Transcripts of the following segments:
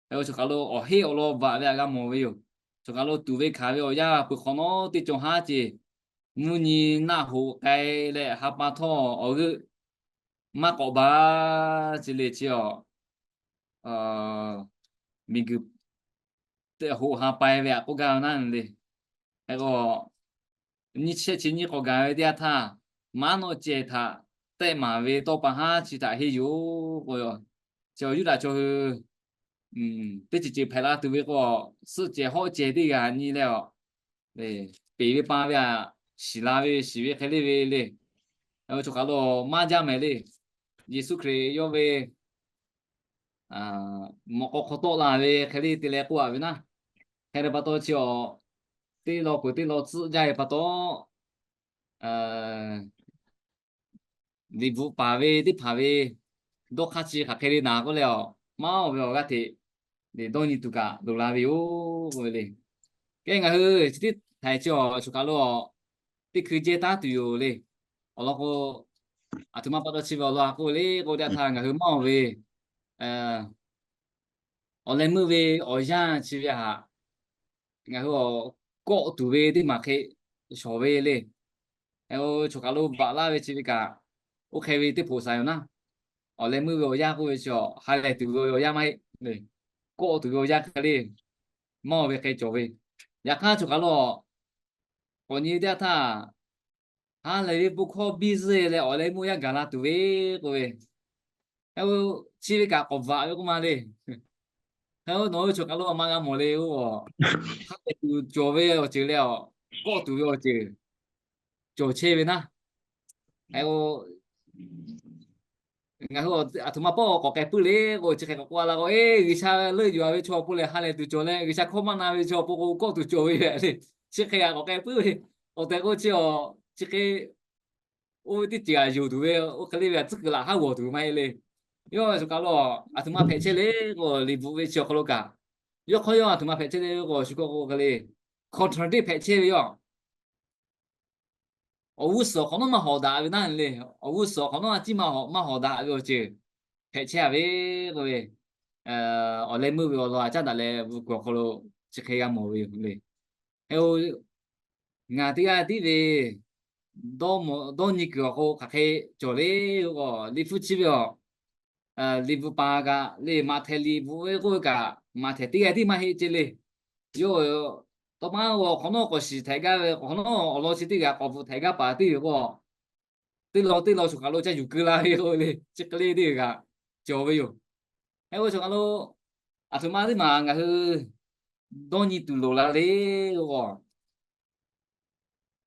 Choˬ kaˬ lo awˬ heˆ awˬ lawn vaꞈ ve htaꞈ g'a mawˬ ve yoˬ. Choˬ kaˬ lo tuˍ ve hkanˍ ve awˬ yanˇ peuˬ hk'awꞈ nawˉ teˇ cawˬ haˉ ceˬ, mvuhˇ nyi naˆ hoꞈ k'ai leh ha pa htawˇ awˬ g'euˆ maˇ k'awꞈ ba ce le chi a, miˬguiˬ hoꞈ ha pai ve htaꞈ k'oˆ gaˇ ve naˉ le. Hk'e k'o, nyiˇ shehˆ chi nyiˇ k'awꞈ gaˬ ve teˇ yanˇ htaˇ, maˉ nawˆ ceh htaꞈ tehˆ maˍ ve tawˇ pa haˉ chi htaꞈ henˇ yoˬ k'o, chi Yuˇdaꞈ chaw hui teˇ ceuˬ ceuˬ hpehꞈ la tuˬ ve k'o, suhˆ cehˬ hawˆ cehˬ teˇ g'aˇ nyi leh a, peˬ ve pa ve htaꞈ shiˍ la ve shiˍ ve hk'e le ve le. Choˬ kaˬ lo maˇ jaˇ mehˍ le. Yeˍsuˆ Hkriꞈ yawˇ ve mawꞈ k'aw hk'aw tawˆ la ve hk'e le te leh k'oˆ a ve naˉ, hk'e te pa taw chi a, teˇ law peuˬ teˇ law tcuhˆ jaˇ ve pa taw, liꞈ bvuhꞈ paˍ ve teˇ hpaˍ ve dawˇ hk'aˇ chi hk'aˬ hk'e le naˍ k'oˆ leh a, maˇ oˬ ve awˬ g'aˇ hteꞈ dawˇ nyi tuˬ kaꞈ loˍ la ve yoˬ k'oˆ ve le. Kehˉ ngaˬ hui chi teˇ htaiˍ chi a choˬ kaˬ lo teˇ hkui jehˇ taˉ tuˬ yoˬ le. Awˬ lawn k'o, aˬ htoꞈ ma pa taw chi ve awˬ lawn a k'oˆ le k'o, teˇ htaˇ ngaˬ hui maˇ oˬ ve awˬ leh meuˇ ve awˬ yanˇ chi ve htaꞈ ngaˬ hui kawˆ tuˬ ve teˇ maˬ hk'e shawˍ ve le. Choˬ kaˬ lo baꞈ laˇ ve chi ve kaꞈ, oˇ hk'e ve teˇ hpoꞈ saˍ yoˬ naˉ. Awˬ leh meuˇ ve awˬ yanˇ k'oˆ ve chi a, ha lehˬ tuˬ ve awˬ yanˇ maˇ heˆ le. Kawˆ tuˬ ve awˬ yanˇ hk'e le, maˇ oˬ ve hk'e cawˬ ve. Yaꞈ hk'aˇ choˬ kaˬ lo k'awꞈ nyi teˇ yanˇ htaˇ, ha lehˬ ve bon hkawˇ biˇ zuhˆ leh awˬ leh meuˇ awˬ yanˇ gaˬ la tuˬ ve k'oˆ ve, chi ve kaꞈ k'awꞈ bvuhꞈ ve k'oˆ ma le. Hk'e k'o, nawˬ hui choˬ kaˬ lo a ma g'a mawˬ le k'o, ha lehˬ tuˬ cawˬ ve awˬ ceuˬ leh a, kawˆ tuˬ ve awˬ ceuˬ cawˬ chehˇ ve naˉ. Hk'e k'o, ngaˬ hui aˬ htoꞈ ma pawˆ k'awꞈ k'ai puiˉ le k'o, chi hk'e k'awꞈ k'oˆ la k'o, eˬ, G'uiˬsha leuˆ yuˬ a ve chaw awˬ pon lehˬ ha lehˬ tuˬ cawˬ leh, G'uiˬsha hkawˇ maˇ na ve chaw awˬ pon k'o kawˆ tuˬ cawˬ ve le. Chi hk'e a k'awꞈ k'ai puiˉ ve. Awˬ tehˬ k'o chi a, chi hk'e oˇ ve teˇ ceuˬ a yonˍ tuˬ ve, oˇ hk'e le ve a tcuhˉ kuiˬ laꞈ haˉ g'awˬ tuˬ ve maˇ heˆ le. Yawˇ choˬ kaˬ lo aˬ htoꞈ ma hpehꞈ chehˇ le k'o, liꞈ bvuhꞈ ve chi awˬ hk'aw lo kaꞈ, yawˇ hk'aw yawˇ aˬ htoꞈ ma hpehꞈ chehˇ le k'o, shu k'o k'o hk'e le, contradict hpehꞈ chehˇ ve yoˬ. Awˬ g'uˇ suhˍ awˬ hk'awꞈ nawˉ maˇ hawˍ daꞈ ve naˉ le. Awˬ g'uˇ suhˍ awˬ hk'awꞈ nawˉ a ciˉ maˇ hawˍ maˇ hawˍ daꞈ ve awˬ ceuˬ hpehꞈ chehˇ a ve k'oˆ ve, awˬ leh meuˇ ve awˬ lawn a caˉ daꞈ leh bvuhꞈ kuiˬ awˬ hk'aw lo chi hk'e g'a mawˬ ve yoˬ le. Hk'e k'o, ngaˬ teˇ g'aˇ tiˉ ve dawˇ nyi kuiˬ awˬ hk'aw hk'aˬ hk'e cawˬ le k'o, liꞈ hpu chi ve a, liꞈ bvuhꞈ paˍ kaꞈ le, Maꞈhtehˍ liꞈ bvuhꞈ ve k'oˆ ve kaꞈ, Maꞈhtehˍ teˇ g'aˇ tiˉ maˇ heˆ ce le. Yawˇ tawˇ maˇ g'a awˬ hk'awꞈ nawˉ k'awꞈ shiˍ htehꞈ gaˇ ve, hk'awꞈ nawˉ awˬ lawn chi teˇ g'aˇ k'awꞈ bvuhꞈ htehꞈ gaˇ paˍ teˇ g'aˇ k'o, teˇ law teˇ law choˬ kaˬ lo ca yuˬ keu la ve k'oˆ ve le, chi hk'e le teˇ g'aˇ cawˬ ve yoˬ. Hk'e k'o choˬ kaˬ lo aˬ htoꞈ ma teˇ maˬ ngaˬ hui dawˇ nyi tuˬ loˍ la le k'o,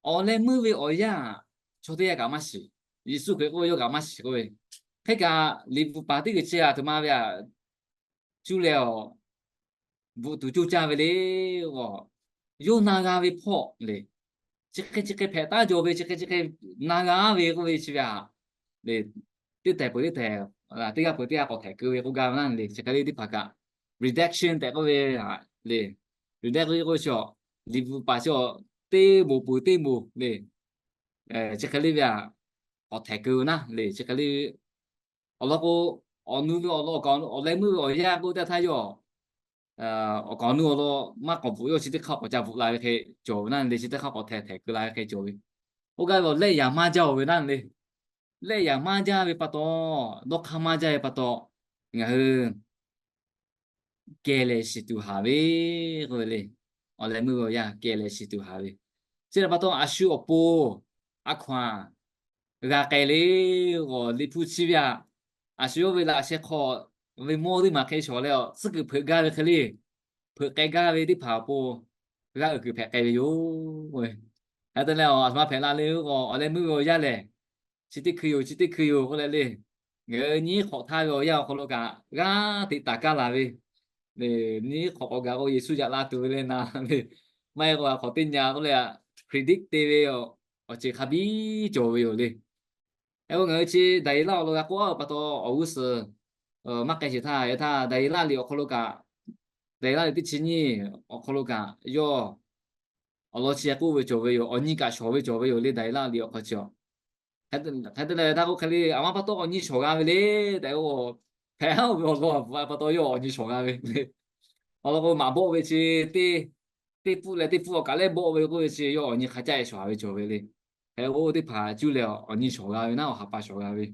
awˬ leh meuˇ ve awˬ yanˇ chaw teˇ g'aˇ kaꞈ maˇ shiˍ. Yeˍsuˆ Hkriꞈ k'oˆ ve yawˇ kaꞈ maˇ shiˍ k'oˆ ve, hk'e kaꞈ liꞈ bvuhꞈ paˍ teˇ g'aˇ chi aˬ htoꞈ ma ve a cuˇ leh a, bvuhꞈ tuˬ coˇ caˇ ve le k'o, yawˇ na g'a ve hpawˇ le, chi hk'e chi hk'e hpehꞈ taˉ jaw ve, chi hk'e chi hk'e na g'a ve k'oˆ ve chi ve a le, teˇ tehˬ peuˬ teˇ tehˬ, teˇ g'aˇ peuˬ teˇ g'aˇ k'awꞈ htehꞈ keu ve k'oˆ gaˇ ve naˉ le, chi hk'e le teˇ hpaˍ kaꞈ redaction tehꞈ k'oˆ ve le, redaction k'oˆ ve chi a, liꞈ bvuhꞈ paˍ chi a, teˇ moˍ peuˬ teˇ moˍ le, chi hk'e le ve a, k'awꞈ htehꞈ keu ve naˉ le, chi hk'e le. Awˬ lawn k'o, awˬ nu ve awˬ lawn, awˬ leh meuˇ ve awˬ yanˇ k'oˆ teˇ htaˇ yawˇ awˬ kaˍ awˬ nu awˬ lawn maˇ k'awꞈ bvuhꞈ, yawˇ chi teˇ hk'aˇ k'awꞈ ca bvuhꞈ la ve hk'e cawˬ ve naˉ le, chi teˇ hk'aˇ k'awꞈ htehꞈ htehꞈ keu la ve hk'e cawˬ ve. Oˇ gaˇ ve awˬ lehˆ yaꞈ maˇ jaˇ-oˬ ve naˉ le, lehˆ yaꞈ maˇ jaˇ ve pa taw, dawˇ hk'aˇ maˇ jaˇ ve pa taw, ngaˬ hui kehˬ lehˬ shiˍ tuˬ haˍ ve k'oˆ ve le. Awˬ leh meuˇ ve awˬ yanˇ kehˬ lehˬ shiˍ tuˬ haˍ ve, chi htaꞈ pa taw a shu awˬ pon a hkaw-anˬ g'a k'ai le k'o, liꞈ hpu chi ve a, a shu yawˇ ve laꞈ sheh hk'aw ve mawˇ teˇ maˬ hk'e shawˍ leh a, tcuhˉ kuiˬ hpeuꞈ gaˇ ve hk'e le, hpeuꞈ k'ai gaˇ ve teˇ hpaˍ awˬ pon g'a uiˍ kuiˬ hpehꞈ k'ai ve yoˬ. Hk'e te leh a, aˬ htoꞈ ma hpehꞈ la le k'o, awˬ leh meuˇ ve awˬ yanˇ lehˬ, chi teˇ hkui yoˬ, chi teˇ hkui yoˬ k'oˆ leh le, ngaˬ hui nyiˉ hk'awꞈ htaˇ ve awˬ yanˇ awˬ hk'aw lo kaꞈ g'aˇ hteꞈ taˍ kaˇ laˬ ve, nyiˉ hk'awꞈ k'awꞈ gaˬ k'o Yeˍsuˆ yaꞈ la tuˬ ve le na le, maˇ heˆ k'o a hk'awꞈ teˇ nyi k'oˆ leh a, predict te ve awˬ ceuˬ hk'a biˇ cawˬ ve yoˬ le. Hk'e k'o ngaˬ hui chi Daˍyeˍlaˆ awˬ lawn g'a k'oˆ a ve pa taw awˬ g'uˇ suhˍ maˇ k'ai sheˍ htaˇ, yaꞈ htaˇ Daˍyeˍlaˆ liꞈ awˬ hk'aw lo kaꞈ, Daˍyeˍlaˆ liꞈ teˇ chi nyiˇ awˬ hk'aw lo kaꞈ yawˇ awˬ lawn chi k'oˆ ve cawˬ ve yoˬ. Awˬ nyi kaꞈ shawˍ ve cawˬ ve yoˬ le, Daˍyeˍlaˆ liꞈ awˬ hk'aw chi a. Hk'e te leh htaˇ k'oˆ hk'e le, a ma pa taw awˬ nyi shawˍ g'a ve le tehꞈ k'o, hpehꞈ haˉ ve awˬ lawn pa taw yawˇ awˬ nyi shawˍ g'a ve le. Awˬ lawn k'o, maꞈ bawˆ ve chi teˇ, teˇ pfuhˆ leh teˇ pfuhˆ awˬ kaꞈ leh bawˆ ve k'oˆ ve chi, yawˇ awˬ nyi hk'a caˆ e shawˍ haˍ ve cawˬ ve le. Hk'e k'o, teˇ hpaˍ cuˇ leh awˬ nyi shawˍ g'a ve naˉ, awˬ ha pa shawˍ g'a ve,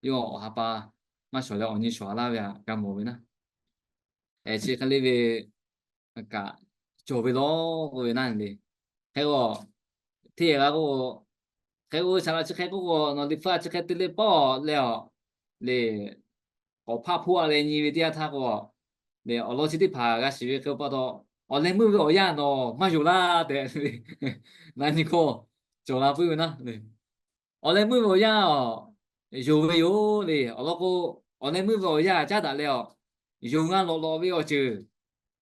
yawˇ awˬ ha pa maˇ shawˍ leh awˬ nyi shawˍ laˇ ve htaꞈ g'a mawˬ ve naˉ. Chi hk'e le ve kaꞈ cawˬ ve law k'oˆ ve naˉ le. Hk'e k'o, hteˇ g'a k'o, hk'e k'o, saˍ laꞈ chi hk'e k'oˆ k'o, nawˬ liꞈ hpu chi hk'e te le pawˆ leh awˬ le, k'awꞈ hpaˆ hpoˆ a leh nyi ve teˇ yanˇ htaˇ k'o, le awˬ lawn chi teˇ hpaˍ g'a shiˍ ve hk'e pa taw, awˬ leh meuˇ ve awˬ yanˇ nawˬ maˇ yonˍ laˇ tehꞈ na nyi hkawˇ cawˬ la puiˉ ve naˉ le. Awˬ leh meuˇ ve awˬ yanˇ yonˍ ve yoˬ le. Awˬ lawn k'o, awˬ leh meuˇ ve awˬ yanˇ caˉ daꞈ leh awˬ, yonˍ g'a lawꞈ lawꞈ ve awˬ ceuˬ,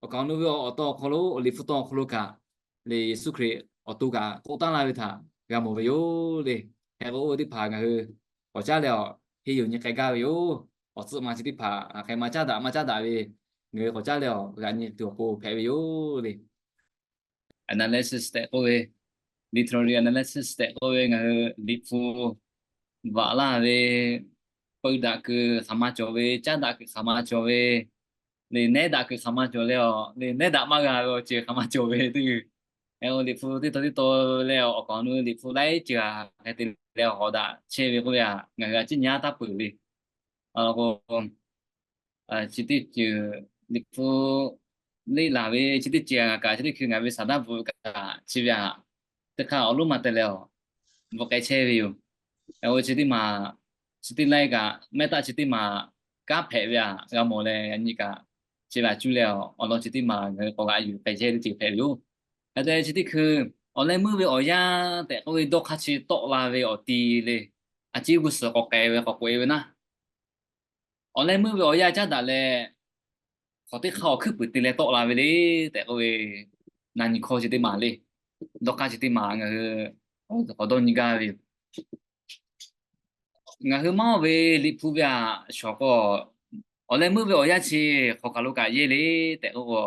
awˬ kaˍ awˬ nu ve awˬ to awˬ hk'aw lo, awˬ Liꞈ hpu taw awˬ hk'aw lo kaꞈ, le Yeˍsuˆ Hkriꞈ awˬ to kaꞈ k'oˆ taˉ laˇ ve htaꞈ g'a mawˬ ve yoˬ le. Hk'e k'o, oˇ ve teˇ hpaˍ ngaˬ hui k'awꞈ caˉ leh awˬ, henˇ yuˬ nyi k'ai gaˇ ve yoˬ. Awˬ tcuhˆ ma chi teˇ hpaˍ hk'e maˇ caˉ daꞈ maˇ caˉ daꞈ ve, ngaˬ hui k'awꞈ caˉ leh awˬ g'aꞈ nyi tuˬ awˬ pon hpehꞈ ve yoˬ le. Analysis tehꞈ k'oˆ ve, literary analysis tehꞈ k'oˆ ve, ngaˬ hui liꞈ hpu vaꞈ laˇ ve, peu daꞈ kuiˬ hk'aˬ ma cawˬ ve, caˉ daꞈ kuiˬ hk'aˬ ma cawˬ ve, le nehˉ daꞈ kuiˬ hk'aˬ ma cawˬ leh awˬ, le nehˉ daꞈ maˇ g'a ve awˬ ceuˬ hk'aˬ ma cawˬ ve teˇ g'uiˬ, liꞈ hpu teˇ taw teˇ taw leh awˬ kaˍ awˬ nu liꞈ hpu laiˉ ceuˬ hk'e te leh awˬ hawꞈ daꞈ chehˇ ve k'oˆ ve htaꞈ ngaˬ hui a ciˉ nyi aˉ taˇ peuˬ le. Chi teˇ ceuˬ liꞈ hpu leˇ laˬ ve chi teˇ ceuˬ ngaˬ kaꞈ chi teˇ hkui ngaˬ ve saˍ daˇ bvuhꞈ kaꞈ chi ve htaꞈ teˇ hk'aˇ awˬ lonˉ ma te leh awˬ bvuhꞈ k'ai chehˇ ve yoˬ. Chi teˇ maˬ chi teˇ laiˉ kaꞈ mehˆ taˆ chi teˇ maˬ kanˉ hpehꞈ ve htaꞈ g'a mawˬ leh, yaꞈ nyi kaꞈ chi ve htaꞈ cuˇ leh awˬ lawn chi teˇ maˬ ngaˬ hui k'awꞈ g'a yuˬ k'ai chehˇ teˇ ceuˬ hpehꞈ ve yoˬ. Hk'e te chi teˇ hkui awˬ leh meuˇ ve awˬ yanˇ tehꞈ k'oˆ ve dawˇ hk'aˇ chi tawˆ la ve awˬ ti le, a ciˉ g'uˇ suhˍ k'awꞈ k'ai ve k'awꞈ k'oꞈ e ve naˉ, awˬ leh meuˇ ve awˬ yanˇ caˉ daꞈ leh, hk'awꞈ teˇ hk'aˇ awˬ hkuiˉ puiˍ te leh tawˆ la ve le tehꞈ k'oˆ ve, na nyi hkawˇ chi teˇ maˬ le, dawˇ hk'aˇ chi teˇ maˬ ngaˬ hui k'awꞈ dawˇ nyi gaˇ ve yoˬ. Ngaˬ hui maˇ oˇ ve liꞈ hpu ve htaꞈ shawˍ k'o, awˬ leh meuˇ ve awˬ yanˇ chi hk'awꞈ kaˬ lo kaꞈ yehˇ le tehꞈ k'oˆ k'o,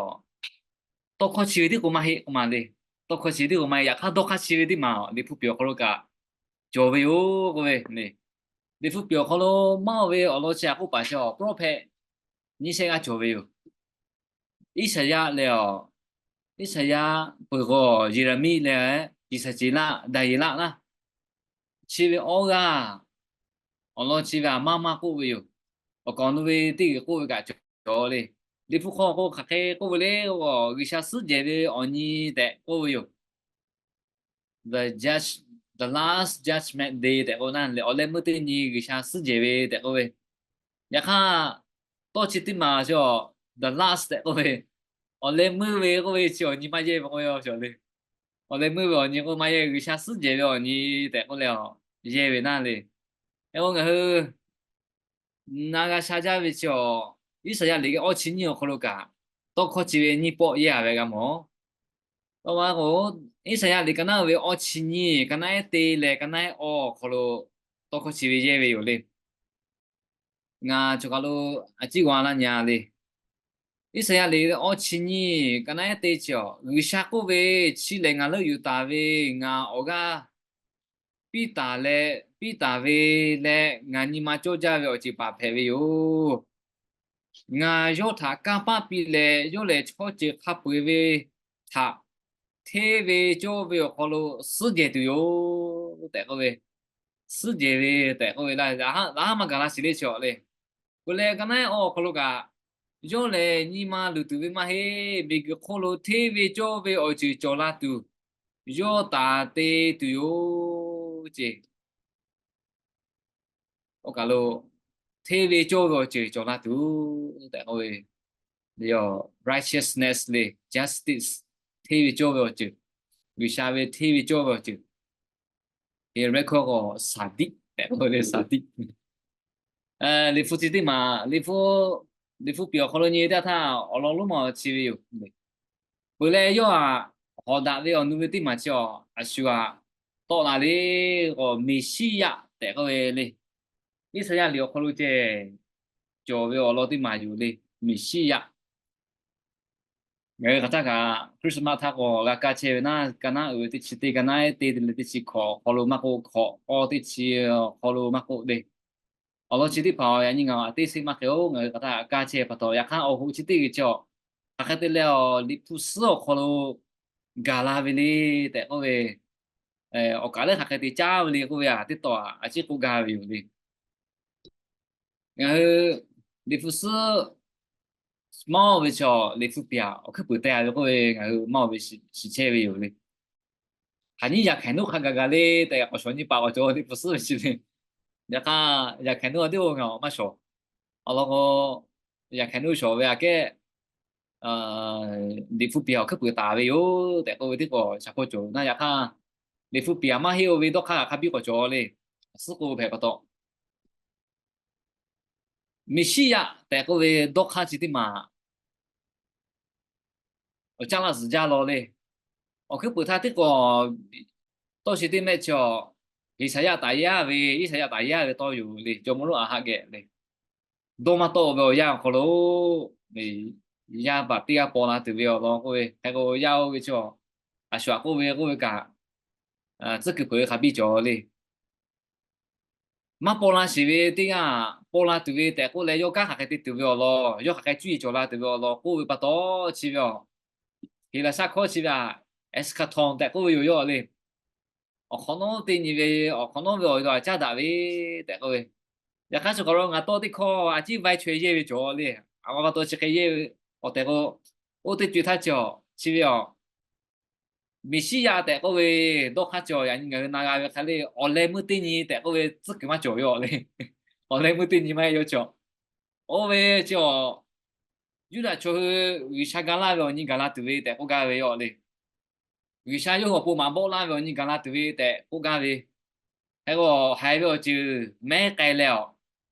tawˇ hkawˇ chi ve tiˉ k'o maˇ heˆ k'oˆ ma le. Tawˇ hkawˇ chi ve tiˉ k'o maˇ heˆ. Yaꞈ hk'aˇ dawˇ hk'aˇ chi ve teˇ maˬ liꞈ hpu piˍ awˬ hk'aw lo kaꞈ cawˬ ve yoˬ k'oˆ ve le. Liꞈ hpu piˍ awˬ hk'aw lo maˇ oˇ ve awˬ lawn chi htaꞈ k'oˆ paˍ chi awˬ prophet nyiˇ shehˆ g'aˇ cawˬ ve yoˬ. Iˉsaˍyaˆ leh awˬ, Iˉsaˍyaˆ, peuˬ g'awˬ Yeˍraˍmiˆ leh Yeˍsaˍceˍlaˆ, Daˍyeˍlaˆ laˇ. Chi ve awˇ g'aˇ awˬ lawn chi ve htaꞈ maˇ maˇ k'oˆ ve yoˬ. Awˬ kaˍ awˬ nu ve teˇ g'uiˬ k'oˆ ve kaꞈ cawˬ le. Liꞈ hpu hk'aw k'o hk'aˬ hk'e k'oˆ ve le, G'uiˬsha suhˉ jehˬ ve awˬ nyi tehꞈ k'oˆ ve yoˬ. The judge, the last judgment day tehꞈ k'oˆ na le, awˬ leh meuˇ teˇ nyi G'uiˬsha suhˉ jehˬ ve tehꞈ k'oˆ ve. Yaꞈ hk'aˇ, tawˇ chi teˇ maˬ chi awˬ the last tehꞈ k'oˆ ve, awˬ leh meuˇ ve k'oˆ ve chi awˬ nyi maˇ yehˇ ve k'oˆ ve awˬ cawˬ le. Awˬ leh meuˇ ve awˬ nyi k'oˆ maˇ yehˇ, G'uiˬsha suhˉ jehˬ ve awˬ nyi tehꞈ k'oˆ leh awˬ yehˇ ve naˉ le. Hk'e k'o ngaˬ hui na g'a sha jaˇ ve chi awˬ, Iˉsaˍyaˆ liꞈ awˇ chi nyiˇ awˬ hk'aw lo kaꞈ, tawˇ hkawˇ chi ve nyiˇ pawˆ yehˇ a ve g'a mawˬ. Tawˇ ma k'o, Iˉsaˍyaˆ liꞈ ka naˉ ve awˇ chi nyiˇ, ka naˉ ehˉ te leh ka naˉ ehˉ awˇ awˬ hk'aw lo tawˇ hkawˇ chi ve yehˇ ve yoˬ le. Ngaˬ choˬ kaˬ lo a ciˉ g'a laˇ nya le. Iˉsaˍyaˆ liꞈ ve awˇ chi nyiˇ, ka naˉ ehˉ te chi awˬ, G'uiˬsha k'oˆ ve, Chi lehˬ ngaˬ leuˆ yuˬ taˍ ve ngaˬ awˬ g'aˇ piˇ taˍ leh, piˇ taˍ ve leh ngaˬ nyi ma cawˇ jaˇ ve awˬ ceuˬ paˍ hpehꞈ ve yoˬ. Ngaˬ yawˇ htaꞈ kanˇ paˆ piˇ leh, yawˇ lehˬ chaw ceuˬ hk'a peu-eˬ ve htaꞈ hteˇ ve cawˇ ve awˬ hk'aw lo suhˉ jehˬ tuˬ yoˬ tehꞈ k'oˆ ve, suhˉ jehˬ ve tehꞈ k'oˆ ve laˇ, laꞈ haˉ maˇ gaˬ laˇ shiˍ le chi awˬ le. Peuˬ leh ka naˉ ehˉ awˇ awˬ hk'aw lo kaꞈ, yawˇ lehˬ nyi ma luˬ tuˬ ve maˇ heˆ. Miˬguiˬ hk'oˆ lo hteˇ ve cawˇ ve awˬ ceuˬ cawˬ la tuˬ, yawˇ taˍ te tuˬ yoˬ ce. Oˇ kaˬ lo hteˇ ve cawˇ ve awˬ ceuˬ cawˬ la tuˬ tehꞈ k'oˆ ve, righteousness le, justice, hteˇ ve cawˇ ve awˬ ceuˬ, G'uiˬsha ve hteˇ ve cawˇ ve awˬ ceuˬ, Hebraiˬ hkawˇ k'o, sadiq tehꞈ k'oˆ ve sadiq. Liꞈ hpu chi teˇ maˬ, Liꞈ hpu, Liꞈ hpu piˍ awˬ hk'aw lo nyi teˇ htaˇ awˬ lawn lonˉ ma chi ve yoˬ. Peuˬ leh yawˇ htaꞈ hawꞈ daꞈ ve awˬ nu ve teˇ maˬ chi awˬ a shu htaꞈ tawˆ la le k'o, Meˍsiˉyaꞈ tehꞈ k'oˆ ve le. Iˉsaˍyaˆ liꞈ awˬ hk'aw lo ceh cawˬ ve awˬ lawn teˇ maˬ yoˬ le, Meˍsiˉyaꞈ. Ngaˬ hui hk'aˬ htaˇ kaꞈ Christmas htaˇ k'o g'a kaˇ chehˇ ve naˉ, ka naˉ uiˍ ve teˇ chi teˇ, ka naˉ ehˉ te leh teˇ chi hkawꞈ awˬ hk'aw lo maˇ k'oˆ, hkawꞈ awˇ teˇ chi awˬ hk'aw lo maˇ k'oˆ le. Awˬ lawn chi teˇ hpaˍ yaꞈ nyi ngaˬ a teˇ seˆ maˇ hk'e-oˬ, ngaˬ hui hk'aˬ htaˇ kaˇ chehˇ pa taw, yaꞈ hk'aˇ awˬ hoꞈ chi teˇ g'uiˬ chi awˬ hk'aˬ hk'e te leh awˬ liꞈ hpu suhˉ awˬ hk'aw lo gaˬ la ve le tehꞈ k'oˆ ve, awˬ kaˍ lehˬ hk'aˬ hk'e te caˉ ve le k'oˆ ve a teˇ tawˍ a ciˉ k'oˆ gaˇ ve yoˬ le. Ngaˬ hui liꞈ hpu suhˉ maˇ oˇ ve chaw liꞈ hpu piˍ a awˬ hkuiˉ puiˍ te a ve k'oˆ ve ngaˬ hui maˇ oˇ ve shiˍ chehˇ ve yoˬ le. Hk'aˬ nyiˇ yaꞈ hkehˍ nuˇ hk'a gaˬ gaˬ le tehꞈ k'awꞈ shawˍ nyiˇ paˍ k'awꞈ cawˬ liꞈ hpu suhˉ ve chi le. Yaꞈ hk'aˇ yaꞈ hkehˍ nuˇ a teˇ o ngaˬ awˬ maˇ shawˍ. Awˬ lawn k'o, yaꞈ hkehˍ nuˇ shawˍ ve aꞈ kehˉ liꞈ hpu piˍ awˬ hkuiˉ puiˍ taˍ ve yoˬ tehꞈ k'oˆ ve teˇ k'awꞈ shaˍ hk'oˆ cawˬ naˇ. Yaꞈ hk'aˇ liꞈ hpu piˍ a maˇ heˆ oˇ ve dawˇ hk'aˇ hk'a biˇ k'awꞈ cawˬ le. Suhˉ k'oˆ hpehꞈ pa taw, Meˍsiˉyaꞈ tehꞈ k'oˆ ve dawˇ hk'aˇ chi teˇ maˬ awˬ caˇ laˇ zuhˬ jaˇ law le. Awˬ hkuiˉ puiˍ htaˇ teˇ k'awꞈ tawˇ shi teˇ mehˆ chi awˬ, Iˉsaˍyaˆ taˍ yaˇ ve, Iˉsaˍyaˆ taˍ yaˇ ve tawˇ yoˬ le. Jawˇmawˇ lonˉ Aˍhaˆ geh le, dawˇ maˇ tawˆ ve awˬ yanˇ awˬ hk'aw lo yaˇ paˍ teˇ g'aˇ paw la tuˬ ve awˬ lawn k'oˆ ve hk'e k'o, yaˇ oˇ ve chi a shuˍ aꞈ k'oˆ ve k'oˆ ve kaꞈ, tcuhˉ kuiˬ peuˬ ve hk'a biˇ cawˬ le. Maˇ paw la sheˍ ve teˇ g'aˇ paw la tuˬ ve tehꞈ k'oˆ leh, yawˇ kanˉ hk'aˬ hk'e te tuˬ ve awˬ lawn, yawˇ hk'aˬ hk'e cuˇ yiˍ cawˬ la tuˬ ve awˬ lawn k'oˆ ve pa taw, chi ve a Heˍlaˍsaˆ hkawˇ chi ve a eschaton tehꞈ k'oˆ ve yoˬ yawˇ le. Awˬ hk'awꞈ nawˉ teˇ nyi ve, awˬ hk'awꞈ nawˉ ve awˬ e lo a caˉ daꞈ ve tehꞈ k'oˆ ve. Yaꞈ hk'aˇ chi hk'aw lo ngaˬ tawˇ teˇ hkawˇ a ciˉ vaiˇ chaweh yehˇ ve cawˬ le. A ma pa taw chi hk'e yehˇ ve awˬ tehˬ k'o, oˇ teˇ co e htaˇ chi awˬ chi ve a Meˍsiˉyaꞈ tehꞈ k'oˆ ve dawˇ hk'aˇ cawˬ yaꞈ nyi ngaˬ hui na g'a ve hk'a le, awˬ leh meuˇ teˇ nyi tehꞈ k'oˆ ve tcuhˉ kuiˬ maˇ cawˬ ve awˬ le. Awˬ leh meuˇ teˇ nyi maˇ heˆ yawˇ cawˬ. Oˇ ve chi awˬ Yuˇdaꞈ chaw hui G'uiˬsha ga laˇ ve awˬ nyi gaˬ la tuˬ ve tehꞈ k'oˆ gaˇ ve yoˬ le. G'uiˬsha yawˇ hui awˬ pon maꞈ bawˆ laˇ ve awˬ nyi gaˬ la tuˬ ve tehꞈ k'oˆ gaˇ ve. Hk'e k'o, haiˬ ve awˬ ceuˬ mehˉ k'ai leh awˬ,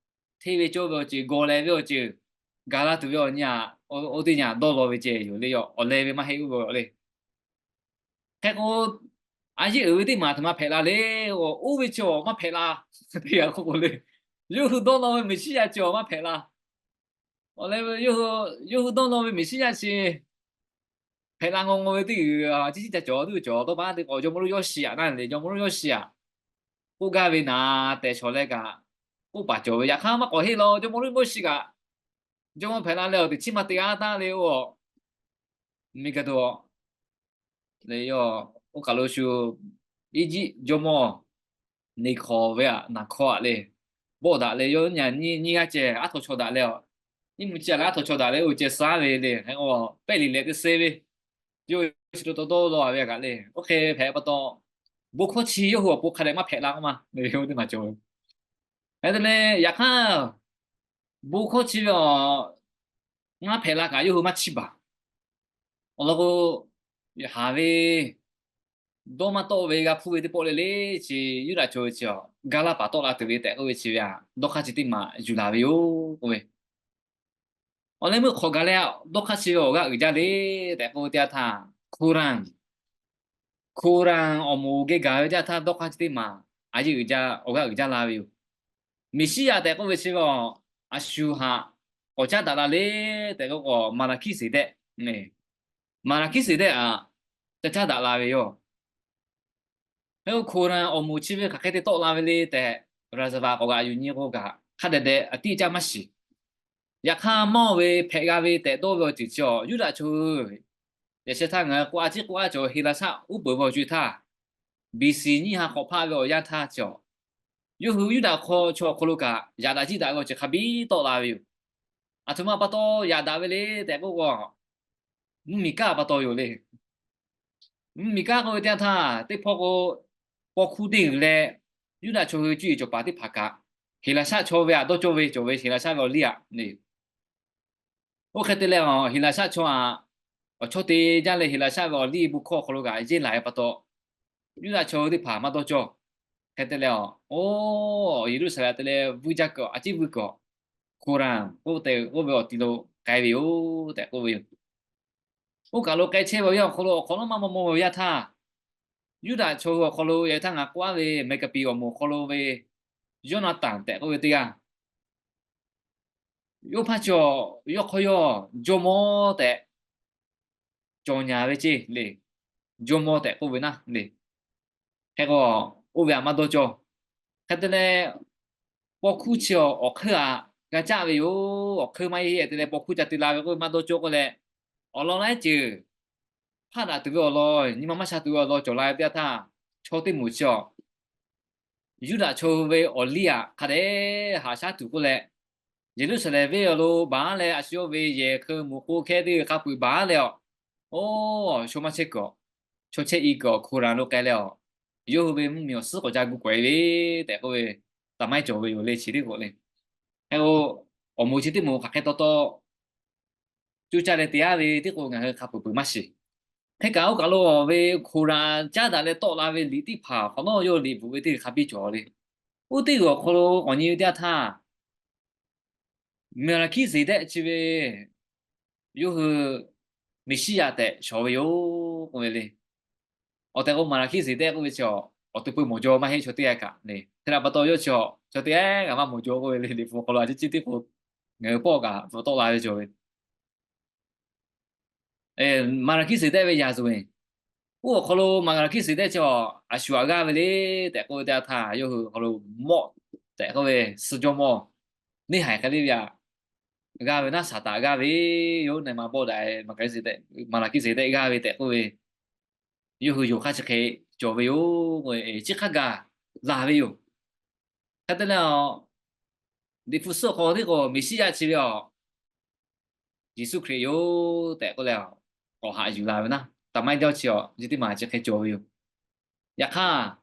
hteˇ ve cawˇ ve awˬ ceuˬ, gawˬ leh ve awˬ ceuˬ gaˬ la tuˬ ve awˬ nyi a, oˇ teˇ nyi a dawˇ law ve ceh yoˬ le. Awˬ leh ve maˇ heˆ oˇ ve le. Hk'e k'o, a yeˇ uiˍ ve teˇ maˬ htaꞈ maˇ hpehꞈ la le. Oˇ ve chi awˬ maˇ hpehꞈ la. Teˇ g'aˇ k'oˆ k'o le, yawˇ hui dawˇ law ve Meˍsiˉyaꞈ chi awˬ maˇ hpehꞈ la. Awˬ leh yawˇ hui dawˇ law ve Meˍsiˉyaꞈ chi hpehꞈ la ngaw ngaw ve teˇ g'uiˬ, ciˉ ciˉ ca cawˬ teˇ cawˬ tawˇ pa te k'awꞈ jawˇmawˇ lonˉ Yoˇshiˍ aꞈ naˇ le, jawˇmawˇ lonˉ Yoˇshiˍ aꞈ k'oˆ gaˇ ve naˍ tehꞈ shawˍ leh kaꞈ k'oˆ paˍ cawˬ ve. Yaꞈ hk'aˇ maˇ k'awꞈ heˆ law, jawˇmawˇ lonˉ Moˉseˍ kaꞈ jawˇmawˇ hpehꞈ la leh awˬ teꞈ chiˉ maˇ te g'aˇ taˇ le oˇ. Miˬguiˬ hk'aw lo shu Eˇjiˆ jawˇmawˇ Neˍhkawˍ ve aꞈ naˍ hkawˇ aꞈ le, bawˆ daꞈ leh yawˇ nyi nyi g'aˇ ceh aˉ htaw chaw daꞈ leh, nyiˇ mvuh chi aꞈ leh aˉ htaw chaw daꞈ leh oˇ ceh suh ve le. Hk'e k'o, pehˇ liꞈ leh teˇ sehˉ ve, yawˇ chi to taw dawˇ law ve kaꞈ le. Oˇ hk'e hpehꞈ pa taw, bon hkawˇ chi yawˇ hui awˬ pon hk'a dehꞈ maˇ hpehꞈ la k'oˆ ma le. Oˇ teˇ maˬ cawˬ ve. Hk'e te leh yaꞈ hk'aˇ, bon hkawˇ chi ve aꞈ ngaˇ hpehꞈ la kaꞈ yawˇ hui maˇ chiˇ baˬ. Awˬ lawn k'o, haˍ ve dawˇ maˇ tawˆ ve g'a hpuˇ ve teˇ pawˆ le le, chi Yuˇdaꞈ chaw hui chi a ga laˇ paˍ tawˆ la tuˬ ve tehꞈ k'oˆ ve chi ve aꞈ dawˇ hk'aˇ chi teˇ maˬ yuˬ laˬ ve yoˬ k'oˆ ve. Awˬ leh meuˇ hk'awꞈ gaˬ leh dawˇ hk'aˇ chi ve awˬ g'aˇ uiˍ jaˇ le tehꞈ k'oˆ ve teˇ yanˇ htaˇ, Koˍranˍ, Koˍranˍ awˬ moˍ geh gaˬ ve teˇ yanˇ htaˇ dawˇ hk'aˇ chi teˇ maˬ a yeˇ uiˍ jaˇ, awˬ g'aˇ uiˍ jaˇ la ve yoˬ. Meˍsiˉyaꞈ tehꞈ k'oˆ ve chi ve a shu haꞈ k'awꞈ caˉ daꞈ la le tehꞈ k'oˆ k'o, Maˍlaˍhkiˆseˍdehˆ, Maˍlaˍhkiˆseˍdehˆ aꞈ ca caˉ daꞈ la ve yoˬ. Hk'e k'o, Koˍranˍ awˬ moˍ chi ve hk'aˬ hk'e te tawˆ la ve le tehꞈ, raˍzaˍvaˍ k'awꞈ g'aꞈ yuˬ nyi k'o kaꞈ hk'a dehꞈ dehꞈ a tiˇ caˇ maˇ shiˍ. Yaꞈ hk'aˇ, mawˇ ve hpehꞈ g'a ve tehꞈ dawˇ ve awˬ ceuˬ chi a Yuˇdaꞈ chaw hui, yaꞈ sheh htaˇ ngaˬ hui k'o a ciˉ k'oˆ a cawˬ Heˍlaˍsaˆ uˉ peunˍ ve awˬ co e htaˇ, B C nyiˇ ha hk'awꞈ hpaˆ ve awˬ yanˇ htaˇ chi a, yawˇ hui Yuˇdaꞈ hk'aw chaw awˬ hk'aw lo kaꞈ yaꞈ daꞈ jiˇ daꞈ ve awˬ ceuˬ hk'a biˇ tawˆ la ve yoˬ. Aˬ htoꞈ ma pa taw yaꞈ daꞈ ve le tehꞈ k'oˆ k'o, mvuhˇmiˬ kanˉ pa taw yoˬ le. Mvuhˇmiˬ kanˉ k'oˆ ve teˇ yanˇ htaˇ, teˇ hpawˇ k'o, paw hkuˇ teˇ g'uiˬ leh Yuˇdaꞈ chaw hui cuˇ yiˍ cawˬ paˍ teˇ hpaˍ kaꞈ, Heˍlaˍsaˆ chaw ve aꞈ dawˇ cawˇ ve cawˬ ve Heˍlaˍsaˆ ve awˬ liˇ aꞈ le. Oˇ hk'e te leh, Heˍlaˍsaˆ chaw aꞈ awˬ chawˇ te jaˇ leh Heˍlaˍsaˆ ve awˬ liˇ bon hkawˇ awˬ hk'aw lo kaꞈ yeˇ laˬ ve pa taw, Yuˇdaꞈ chaw hui teˇ hpaˍ maˇ dawˇ cawˇ. Hk'e te leh, oˇ, Yeˍruˆsaˍlehnˍ te leh vuiˇ jaˇ kuiˬ a ciˉ vuiˇ kuiˬ, Koˍranˍ k'oˆ ve awˬ ti lo k'ai ve yoˬ tehꞈ k'oˆ ve yoˬ. Oˇ kaˬ lo k'ai chehˇ ve awˬ yanˇ awˬ hk'aw lo awˬ hk'awꞈ nawˉ maˇ maw maw ve yaˇ htaˇ, Yuˇdaꞈ chaw hui awˬ hk'aw lo yaꞈ htaˇ ngaˬ k'oˆ a ve Meˍkaˍpiˍ awˬ moˍ awˬ hk'aw lo ve Yawˇnaˍtanˍ tehꞈ k'oˆ ve teˇ g'aˇ, yawˇ hpaˇ cawˬ, yawˇ hk'aw yawˇ jawˇmawˇ tehꞈ cawˬ nyaˍ ve ceˇ le. Jawˇmawˇ tehꞈ k'oˆ ve naˉ le. Hk'e k'o, oˇ ve aꞈ maˇ dawˇ cawˇ. Hk'e te leh, paw hkuˇ chi awˬ hk'eunˇ aꞈ g'a caˆ ve yoˬ. Awˬ hk'eunˇ maˇ heˆ te leh paw hkuˇ ca te la ve k'oˆ ve maˇ dawˇ cawˇ k'oˆ leh, awˬ lawn laiˉ ceuˬ hpaˆ daꞈ tuˬ ve awˬ lawn, nyi ma maˇ sha tuˬ ve awˬ lawn cawˬ la ve teˇ yanˇ htaˇ, chaw teˇ moˍ chi awˬ, Yuˇdaꞈ chaw hui ve awˬ liˇ aꞈ hk'a dehꞈ haꞈ shaˉ tuˬ k'oˆ leh, Yeˍruˆsaˍlehnˍ venˇ awˬ lo baˬ leh, a shu yawˇ ve yehˬ hk'eu moˍ k'o hkehˇ teˇ g'aˇ hk'a peu-eˬ baˬ leh awˬ, chaw maˇ chehˇ kuiˬ awˬ, chaw chehˇ i kuiˬ awˬ hkoˍ raˍ lo k'ai leh awˬ, yawˇ hui ve mvuhˇmiˬ awˬ suhˉ k'awꞈ ca gu k'awehꞈ ve tehꞈ k'oˆ ve, taˍ maiˉ cawˬ ve yoˬ le chi teˇ k'o le. Hk'e k'o, awˬ moˍ chi teˇ moˍ hk'aˬ hk'e taw taw coˇ caˇ leh te aˉ ve teˇ k'o ngaˬ hui hk'a peuˬ peuˬ maˇ shiˍ. Hk'e kaꞈ oˇ kaˬ lo ve hkoˍ raˍ caˉ daꞈ leh tawˆ la ve liꞈ teˇ hpaˍ hk'awꞈ nawˉ yawˇ liꞈ bvuhꞈ ve teˇ hk'a biˇ cawˬ le. Oˇ teˇ g'uiˬ awˬ hk'aw lo k'awꞈ nyi ve teˇ yanˇ htaˇ, Maˍlaˍhkiˆseˍdehˆ chi ve yawˇ hui Meˍsiˉyaꞈ tehꞈ shawˍ ve yoˬ k'oˆ ve le. Awˬ tehˬ k'o, Maˍlaˍhkiˆseˍdehˆ k'oˆ ve chi awˬ, awˬ to peu mawˬ jaw maˇ heˆ, chaw teˇ g'aˇ kaꞈ le. Hk'e te pa taw yawˇ chi awˬ, chaw teˇ g'aˇ kaꞈ maˇ mawˬ jaw k'oˆ ve le. Liꞈ hpu hk'aw lo a ciˉ ciˉ teˇ k'o, ngaˬ hui pawˆ kaꞈ bvuhꞈ tawˆ la ve cawˬ ve. Maˍlaˍhkiˆseˍdehˆ ve yaˍ zuhꞈ-eˬ, oˇ awˬ hk'aw lo Maˍlaˍhkiˆseˍdehˆ chi awˬ, a shu aꞈ g'aˇ ve le tehꞈ k'oˆ ve teˇ yanˇ htaˇ, yawˇ hui awˬ hk'aw lo mawˆ tehꞈ k'oˆ ve suh jawˇ mawˇ neˇ haiˬ hk'e le ve aꞈ g'aˇ ve naˉ, Saˍtanˍ g'aˇ ve yoˬ. Neˇ ma bawˆ daꞈ, Maˍlaˍhkiˆseˍdehˆ g'aˇ ve tehꞈ k'oˆ ve, yawˇ hui yonˍ hk'aˇ chi hk'e cawˬ ve yoˬ. Chi hk'a gaˬ laˬ ve yoˬ. Hk'e te leh, Liꞈ hpu suhˉ awˬ hk'aw teˇ k'o Meˍsiˉyaꞈ chi ve awˬ, Yeˍsuˆ Hkriꞈ yoˬ tehꞈ k'oˆ leh, k'awꞈ haꞈ yuˬ la ve naˉ, taˍ maiˉ jawˇ chi awˬ, chi teˇ maˬ chi hk'e cawˬ ve yoˬ. Yaꞈ hk'aˇ,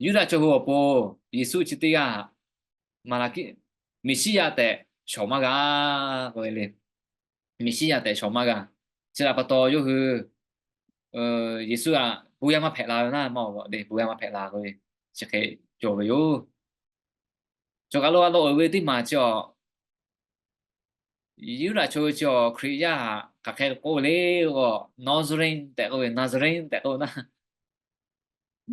Yuˇdaꞈ chaw hui awˬ pon Yeˍsuˆ chi teˇ g'aˇ, Maˍlaˍhkiˆ, Meˍsiˉyaꞈ tehꞈ shawˍ maˇ g'a k'oˆ ve le. Meˍsiˉyaꞈ tehꞈ shawˍ maˇ g'a. Chi htaꞈ pa taw yawˇ hui Yeˍsuˆ aꞈ bon yaˇ maˇ hpehꞈ la ve naˉ, maˇ le, bon yaˇ maˇ hpehꞈ la k'oˆ ve, chi hk'e cawˬ ve yoˬ. Cawˬ kaˬ lo a law uiˍ ve teˇ maˬ chi awˬ, Yuˇdaꞈ chaw hui chi awˬ Hkriꞈ yaˇ htaꞈ hk'aˬ hk'e k'oˆ ve le k'o, Nazarene tehꞈ k'oˆ ve, Nazarene tehꞈ k'oˆ ve naˉ,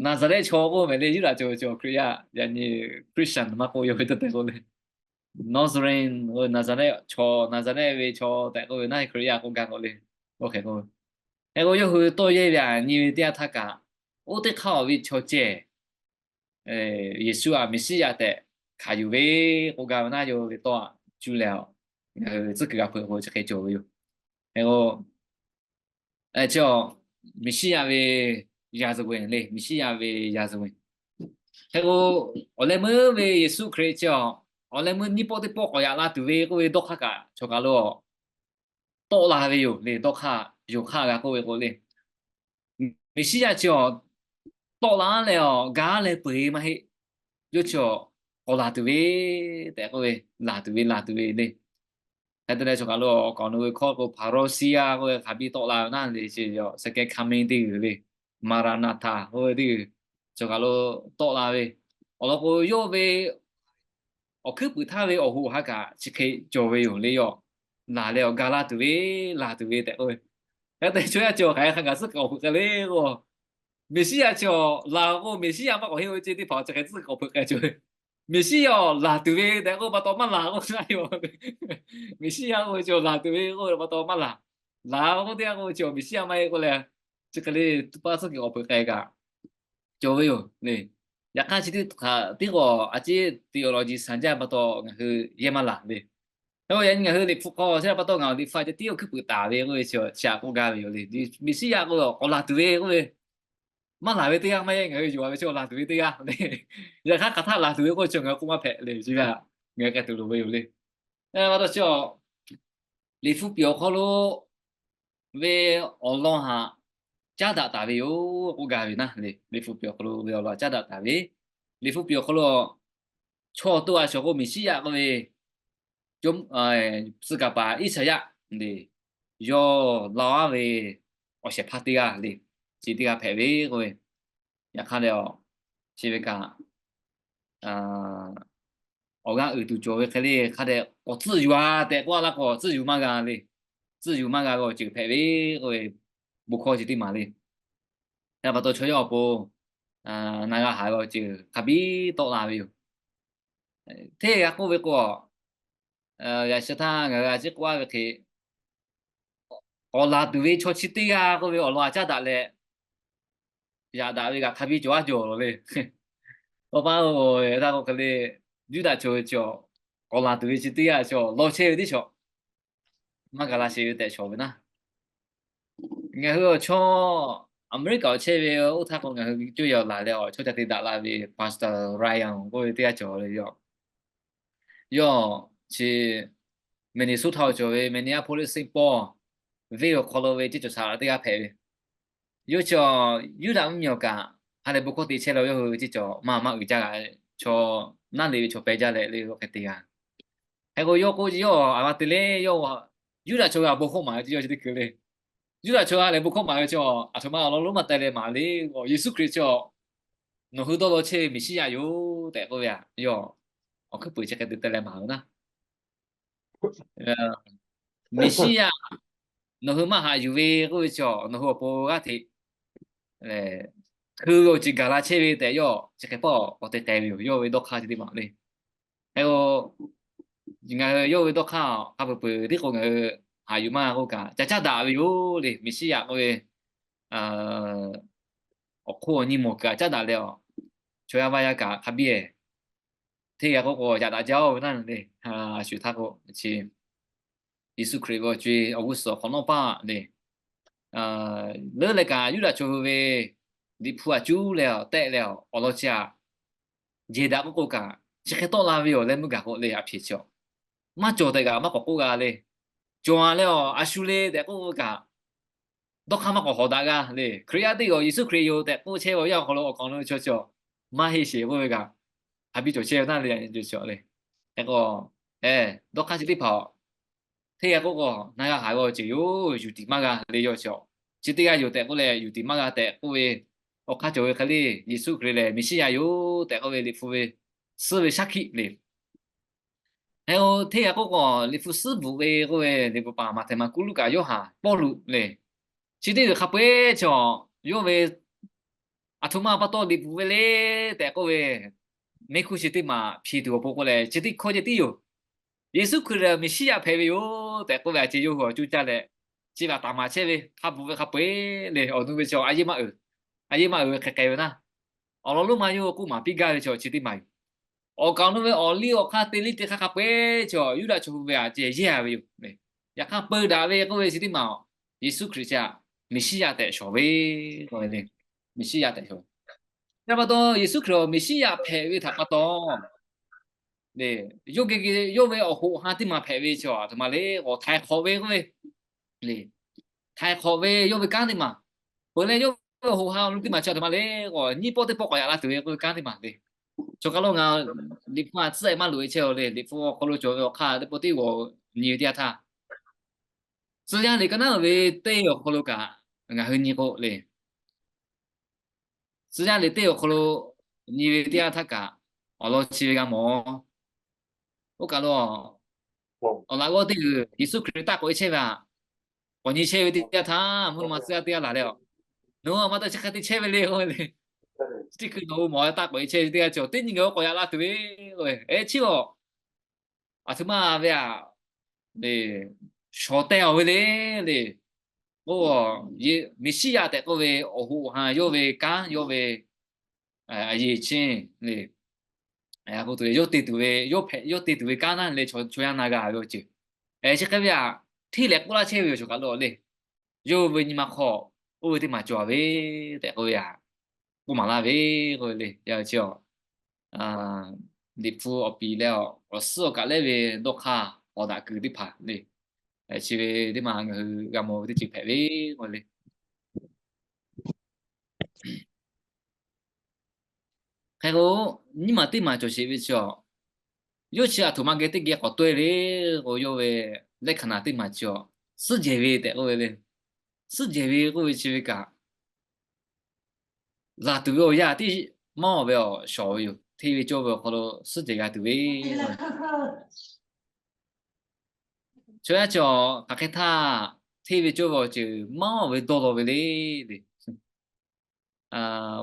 Naˍzaˍrehˆ chaw k'oˆ mehˍ le. Yuˇdaꞈ chaw hui chi awˬ Hkriꞈ yaˇ, yaꞈ nyi Christian maˇ k'oˆ, yawˇ ve teˇ tehꞈ k'oˆ le, Nazarene, Naˍzaˍrehˆ chaw, Naˍzaˍrehˆ ve chaw tehꞈ k'oˆ ve naˉ, Hkriꞈ yaˇ k'oˆ gaˇ k'o le. Oˇ hk'e k'o, hk'e k'o yawˇ hui tawˇ yehˇ ve aꞈ nyi ve teˇ yanˇ htaˇ kaꞈ, oˇ teˇ hk'aˇ awˬ ve chaw ceh Yeˍsuˆ aꞈ Meˍsiˉyaꞈ tehꞈ hkanˍ yuˬ ve k'oˆ gaˇ ve naˉ, yawˇ ve tawˇ aꞈ cuˇ leh, ngaˬ hui tcuhˉ kuiˬ g'a hpeuꞈ k'o chi hk'e cawˬ ve yoˬ. Hk'e k'o, chi awˬ, Meˍsiˉyaꞈ ve yaˍ zuhꞈ-eˬ le, Meˍsiˉyaꞈ ve yaˍ zuhꞈ-eˬ. Hk'e k'o, awˬ leh meuˉ ve Yeˍsuˆ Hkriꞈ chi awˬ, awˬ leh meuˉ nyiˇ pawˆ teˇ pawˆ k'awꞈ yaꞈ la tuˬ ve k'oˆ ve dawˇ hk'aˇ kaꞈ, cawˬ kaˬ lo tawˆ la ve yoˬ le. Dawˇ hk'aˇ, yonˍ hk'aˇ g'a k'oˆ ve k'o le, Meˍsiˉyaꞈ chi awˬ tawˆ la leh awˬ gaˇ leh peuˬ-eˬ maˇ heˆ. Yawˇ chi awˬ k'awꞈ laˬ tuˬ ve tehꞈ k'oˆ ve, laˬ tuˬ ve, laˬ tuˬ ve le. Hk'e te leh cawˬ kaˬ lo awˬ kaꞈ awˬ nu ve hkawˇ k'o, Paˍrawˍsiˉyaˇ k'oˆ ve hk'aˬ biˇ tawˆ la ve naˉ le, chi second coming teˇ g'uiˬ le, Maˍraˍnaˍhtaˍ k'oˆ ve teˇ g'uiˬ, cawˬ kaˬ lo tawˆ la ve. Awˬ lawn k'o, yawˇ ve awˬ hkuiˉ puiˍ htaˇ ve awˬ hoꞈ ha kaꞈ chi hk'e cawˬ ve yoˬ le. Yawˇ laˬ leh awˬ gaˇ laˇ tuˬ ve, laˬ tuˬ ve tehꞈ k'oˆ ve. Hk'e te chaw yaˇ chi awˬ hk'aˬ hk'a gaˬ tcuhˉ kuiˬ awˬ hpeuꞈ k'ai le k'o, Meˍsiˉyaꞈ chi awˬ laˬ k'o, Meˍsiˉyaꞈ maˇ k'awꞈ henˇ ve ceh teˇ hpaˍ chi hk'e tcuhˉ kuiˬ awˬ hpeuꞈ k'ai cawˬ ve. Meˍsiˉyaꞈ awˬ laˬ tuˬ ve tehꞈ k'oˆ pa taw maˇ laˬ k'oˆ ve yoˬ. Meˍsiˉyaꞈ k'oˆ ve chi awˬ laˬ tuˬ ve k'oˆ pa taw maˇ laˬ. Laˬ k'oˆ teˇ g'aˇ k'oˆ ve chi awˬ Meˍsiˉyaꞈ maˇ heˆ k'oˆ leh, chi hk'e le pa tcuhˉ kuiˬ awˬ hpeuꞈ k'ai kaꞈ cawˬ ve yoˬ le. Yaꞈ hk'aˇ chi teˇ hpaˍ teˇ k'awꞈ a ciˉ theology sanˍ jaˇ pa taw ngaˬ hui yehˇ maˇ laˬ le. Hk'e k'o yaꞈ nyi ngaˬ hui Liꞈ hpu hk'aw chi htaꞈ pa taw ngaˬ hui Liꞈ hpu a ceh tiˉ awˬ hkuiˉ puiˍ taˍ ve k'oˆ ve chi a k'oˆ gaˇ ve yoˬ le. Meˍsiˉyaꞈ k'oˆ ve awˬ k'awꞈ laˬ tuˬ ve k'oˆ ve, maˇ laˬ ve teˇ g'aˇ maˇ heˆ, ngaˬ hui yonˍ ve chi awˬ laˬ tuˬ ve teˇ g'aˇ le. Yaꞈ hk'aˇ hk'aˬ htaˆ laˬ tuˬ ve k'oˆ chi ngaˬ hui k'oˆ maˇ hpehꞈ le. Chi ve ngaˬ hui k'ai tuˬ loˍ ve yoˬ le. Hk'e pa taw chi Liꞈ hpu piˍ awˬ hk'aw lo ve awˬ lawn haꞈ caˉ daꞈ taˍ ve yoˬ k'oˆ gaˇ ve naˉ le. Liꞈ hpu piˍ awˬ hk'aw lo ve awˬ lawn caˉ daꞈ taˍ ve, Liꞈ hpu piˍ awˬ hk'aw lo chaw awˬ to a shawˍ k'o Meˍsiˉyaꞈ k'oˆ ve, tcuh kaˍ paˍ Iˉsaˍyaˆ le, yawˇ laˇ-aˉ ve awˬ shehˍ hpaˇ teˇ g'aˇ le, chi teˇ g'aˇ hpehꞈ ve k'oˆ ve. Yaꞈ hk'aˇ leh, chi ve kaꞈ awˬ g'aˇ uiˍ tuˬ cawˬ ve hk'e le, hk'a dehꞈ k'awꞈ tcuhˇ yuˬ-a tehꞈ k'oˆ laˇ k'o, tcuhˇ yuˬ maˇ g'a le. Tcuhˇ yuˬ maˇ g'a ve awˬ ceuˬ hpehꞈ ve k'oˆ ve, bon hkawˇ chi teˇ maˬ le. Hk'e pa taw chaw yaˇ awˬ pon na g'a haˍ ve awˬ ceuˬ hk'a biˇ tawˆ la ve yoˬ. Hteˇ g'a k'oˆ ve k'o, yaꞈ shi htaˇ ngaˬ hui a ciˉ k'oˆ-a ve hk'e, k'awꞈ laˬ tuˬ ve chaw chi teˇ g'aˇ k'oˆ ve awˬ lawn a caˉ daꞈ leh, yaꞈ daꞈ ve kaꞈ hk'a biˇ cawˬ-a cawˬ lawˬ le. Awˬ pa-oˬ, htaˇ k'o hk'e le, Yuˇdaꞈ chaw ve chaw, k'awꞈ laˬ tuˬ ve chi teˇ g'aˇ chaw law chehˇ ve teˇ shawˍ, maˇ gaˬ la sheˍ ve tehꞈ shawˍ ve naˉ. Ngaˬ hui awˬ chaw America awˬ chehˇ ve oˇ htaˇ k'o, ngaˬ hui coˇ yaw laˬ leh awˬ chaw ca te daꞈ la ve Pastor Ryan k'oˆ ve teˇ g'aˇ cawˬ le yoˬ. Yawˇ chi Minnesota awˬ cawˬ ve Minneapolis Saint Paul venˇ awˬ hk'aw lo ve ceˇ cawˬ shaˍ teˇ g'aˇ hpehꞈ ve. Yawˇ chi Yuˇdaꞈ mvuhˇmiˬ awˬ kaꞈ ha lehˬ bon hkawˇ te chehˇ la, yawˇ hui ceˇ cawˬ maˇ maˇ uiˍ jaˇ g'a, chaw naˉ le ve chaw peh jaˇ leh le, yawˇ hk'e te g'a. Hk'e k'o yawˇ k'oˆ, yawˇ a ma te le, yawˇ Yuˇdaꞈ chaw g'a bon hkawˇ maˍ ve teˇ yawˇ chi teˇ hkui le. Yuˇdaꞈ chaw ha lehˬ bon hkawˇ maˍ ve chi aˬ htoꞈ ma awˬ lawn lonˉ maˇ teh leh maˍ le, Yeˍsuˆ Hkriꞈ chi nawˬ hui dawˇ law chehˇ ve Meˍsiˉyaꞈ yoˬ tehꞈ k'oˆ ve aꞈ, yawˇ awˬ hkuiˉ puiˍ chi hk'e te teh leh maˍ ve naˉ. Meˍsiˉyaꞈ nawˬ hui maˇ haꞈ yuˬ ve k'oˆ ve chi, nawˬ hui awˬ pon g'aˇ hteꞈ hkui ve awˬ ceuˬ gaˬ la chehˇ ve tehꞈ yawˇ chi hk'e pawˆ k'awꞈ te k'ai ve yoˬ, yawˇ ve dawˇ hk'aˇ chi teˇ maˬ le. Hk'e k'o, ngaˬ hui yawˇ ve dawˇ hk'aˇ hk'a peuˬ peuˬ tiˉ k'o ngaˬ hui haꞈ yuˬ maˇ k'oˆ kaꞈ ca caˉ daꞈ ve yoˬ le. Meˍsiˉyaꞈ k'oˆ ve awˬ hk'oˆ awˬ nyi mawˬ kaꞈ caˉ daꞈ leh, chaw yaˇ vaˇ yaˇ kaꞈ hk'a biˇ hteˇ g'a k'oˆ k'o yaꞈ daꞈ jaˇ-oˬ ve naˉ le. Shu htaˇ k'o, chi Yeˍsuˆ Hkriꞈ ve awˬ co-e awˬ g'uˇ suhˍ awˬ hk'awꞈ nawˉ paˆ le, leuˉ leh kaꞈ Yuˇdaꞈ chaw hui ve Liꞈ hpu aꞈ cuˉ leh tehˆ leh awˬ lawn chi aꞈ jehˬ daꞈ k'oˆ k'o kaꞈ, chi hk'e tawˆ la ve yoˬ leh meuˇ gaˬ k'o le, a hpeꞈ chi maˇ cawˬ tehꞈ kaꞈ maˇ k'awꞈ k'oˆ g'a le. Cawˬ-a leh awˬ a shu le tehꞈ k'oˆ k'o kaꞈ, dawˇ hk'aˇ maˇ k'awꞈ hawˍ daꞈ g'a le. Hkriꞈ yaˇ teˇ g'aˇ Yeˍsuˆ Hkriꞈ yoˬ tehꞈ k'oˆ chehˇ ve awˬ yanˇ awˬ hk'aw lo awˬ kaˍ awˬ nu chaw chi maˇ heˆ sheˍ k'oˆ ve kaꞈ, hk'a biˇ cawˬ chehˇ ve naˉ le. Yaꞈ nyi cawˬ le. Hk'e k'o, dawˇ hk'aˇ chi teˇ hpaˍ hteˇ g'a k'oˆ k'o na g'a haˍ ve awˬ ceuˬ yoˬ, yuˬ tiˍ maˇ g'a le. Yawˇ chi chi teˇ g'aˇ yoˬ tehꞈ k'oˆ leh yuˬ tiˍ maˇ g'a tehꞈ k'oˆ ve awˬ hk'aˇ cawˬ ve hk'e le, Yeˍsuˆ Hkriꞈ lehˬ Meˍsiˉyaꞈ yoˬ tehꞈ k'oˆ ve Liꞈ hpu ve suhˉ ve shaˉ hkiˆ le. Hk'e k'o hteˇ g'a k'oˆ k'o, Liꞈ hpu suhˉ bvuhꞈ ve k'oˆ ve Liꞈ hpu paˍ Maꞈhtehˍ, Maˍkuˆ, Luˉkaꞈ, Yoˇhanˬ, Pawˇluꞈ le, chi teˇ g'uiˬ hk'a peu-eˬ chaw yawˇ ve aˬ htoꞈ ma pa taw Liꞈ hpu ve le tehꞈ k'oˆ ve mehˆ hkuˇ chi teˇ maˬ hpiˇ tuˬ awˬ pon k'oˆ leh, chi teˇ hkawˇ ceh tiˉ yoˬ. Yeˍsuˆ Hkriꞈ lehˬ Meˍsiˉyaꞈ hpehꞈ ve yoˬ tehꞈ k'oˆ ve a ceh yawˇ hui awˬ cuˇ caˇ leh, chi ve aꞈ taˍ maˍ chehˇ ve hk'a bvuhꞈ ve hk'a peu-eˬ le. Awˬ nu ve chaw a yeˇ maˇ uiˍ, a yeˇ maˇ uiˍ ve hk'e k'ai ve naˉ, awˬ lawn lonˉ ma yawˇ k'oˆ maˍ piˇ gaˇ ve chaw chi teˇ maˬ yoˬ. Awˬ kaˍ awˬ nu ve awˬ liˇ awˬ hk'aˇ te liˇ te hk'aˇ hk'a peu-eˬ chaw Yuˇdaꞈ chaw hui ve a ceh yehˇ-a ve yoˬ. Yaꞈ hk'aˇ peu daꞈ ve k'oˆ ve chi teˇ maˬ, Yeˍsuˆ Hkriꞈ chi aꞈ Meˍsiˉyaꞈ tehꞈ shawˍ ve, Meˍsiˉyaꞈ tehꞈ shawˍ ve. Chi pa taw Yeˍsuˆ Hkriꞈ Meˍsiˉyaꞈ hpehꞈ ve htaꞈ pa taw, yawˇ geh yawˇ ve awˬ hoꞈ ha teˇ maˬ hpehꞈ ve chi aˬ htoꞈ ma le k'o, htaiˍ hk'awꞈ ve k'oˆ ve le. Htaiˍ hk'awꞈ ve yawˇ ve kanˉ teˇ maˬ, peuˬ leh yawˇ ve hoꞈ ha awˬ nu teˇ maˬ chi aˬ htoꞈ ma le k'o, nyiˇ pawˆ teˇ pawˆ k'awꞈ yaꞈ la tuˬ ve k'oˆ ve kanˉ teˇ maˬ le. Chaw hk'a lo ngaˬ Liꞈ hpu a tcuhˉ-e maˇ loꞈ-e chehˇ-o le. Liꞈ hpu awˬ hk'aw lo cawˬ ve awˬ hk'aˇ teˇ pawˆ teˇ g'awˬ nyi ve teˇ yanˇ htaˇ, tcuh yaˇ liꞈ ka naˉ ve teˇ awˬ hk'aw lo kaꞈ ngaˬ hui nyi k'o le, tcuh yaˇ liꞈ teˇ awˬ hk'aw lo nyi ve teˇ yanˇ htaˇ kaꞈ awˬ lawn chi ve g'a mawˬ. Oˇ kaˬ lo awˬ laꞈ g'awˇ teˇ g'uiˬ Yeˍsuˆ Hkriꞈ taˆ k'oꞈ-e chehˇ ve aꞈ, k'awꞈ nyi chehˇ ve teˇ yanˇ htaˇ mvuhˇ naw ma tcuh yaˇ teˇ g'aˇ laˬ leh, nawˬ hui a ma taˇ chi hk'e te chehˇ ve le k'oˆ ve le. Chi teˇ hkui nawˬ hui mawˬ taˆ k'oꞈ-e chehˇ ve teˇ g'aˇ chi teˇ nyi ngaˬ hui k'awꞈ yaꞈ la tuˬ ve k'oˆ ve, chi aˬ htoꞈ ma ve aꞈ le, shawˍ teh-a ve le le. K'o, Meˍsiˉyaꞈ tehꞈ k'oˆ ve awˬ hoꞈ ha yawˇ ve kanˉ yawˇ ve a yeˬ chi le, yawˇ te tuˬ ve, yawˇ hpehꞈ yawˇ te tuˬ ve kanˉ naˉ leh chaw yaˇ na g'a ve awˬ ceuˬ. Chi hk'e ve aꞈ hteˇ leh k'oˆ laˇ chehˇ ve yoˬ. Chaw kaˬ lo le, yawˇ ve nyi ma hk'aw oˇ ve teˇ maˬ cawˬ-a ve tehꞈ k'oˆ ve aꞈ, k'oˆ maˍ laˇ ve k'oˆ ve le. Yaꞈ chi Liꞈ hpu awˬ piˍ leh awˬ suhˉ awˬ kaꞈ lehˉ ve dawˇ hk'aˇ awˬ daꞈ kuiˬ teˇ hpaˍ le, chi ve teˇ maˬ ngaˬ hui g'a mawˬ ve teˇ ceuˬ hpehꞈ ve k'oˆ ve le. Hk'e k'o, nyiˇ maˬ teˇ maˬ cawˬ sheˍ ve chi aˬ, yawˇ chi aˬ htoꞈ ma geh teˇ geh k'awꞈ tawehˇ le k'o, yawˇ ve lehˉ hkaˍ naˍ teˇ maˬ chi aˬ, suhˉ jehˬ ve tehꞈ k'oˆ ve le. Suhˉ jehˬ ve k'oˆ ve chi ve kaꞈ, laˬ tuˬ ve awˬ yanˇ tiˉ maˇ oˬ ve awˬ shawˍ ve yoˬ. Hteˇ ve cawˇ ve awˬ hk'aw lo suhˉ jehˬ g'a tuˬ ve, chaw yaˇ chi aˬ hk'aˬ hk'e htaˇ hteˇ ve cawˇ ve awˬ ceuˬ maˇ oˬ ve dawˇ law ve le.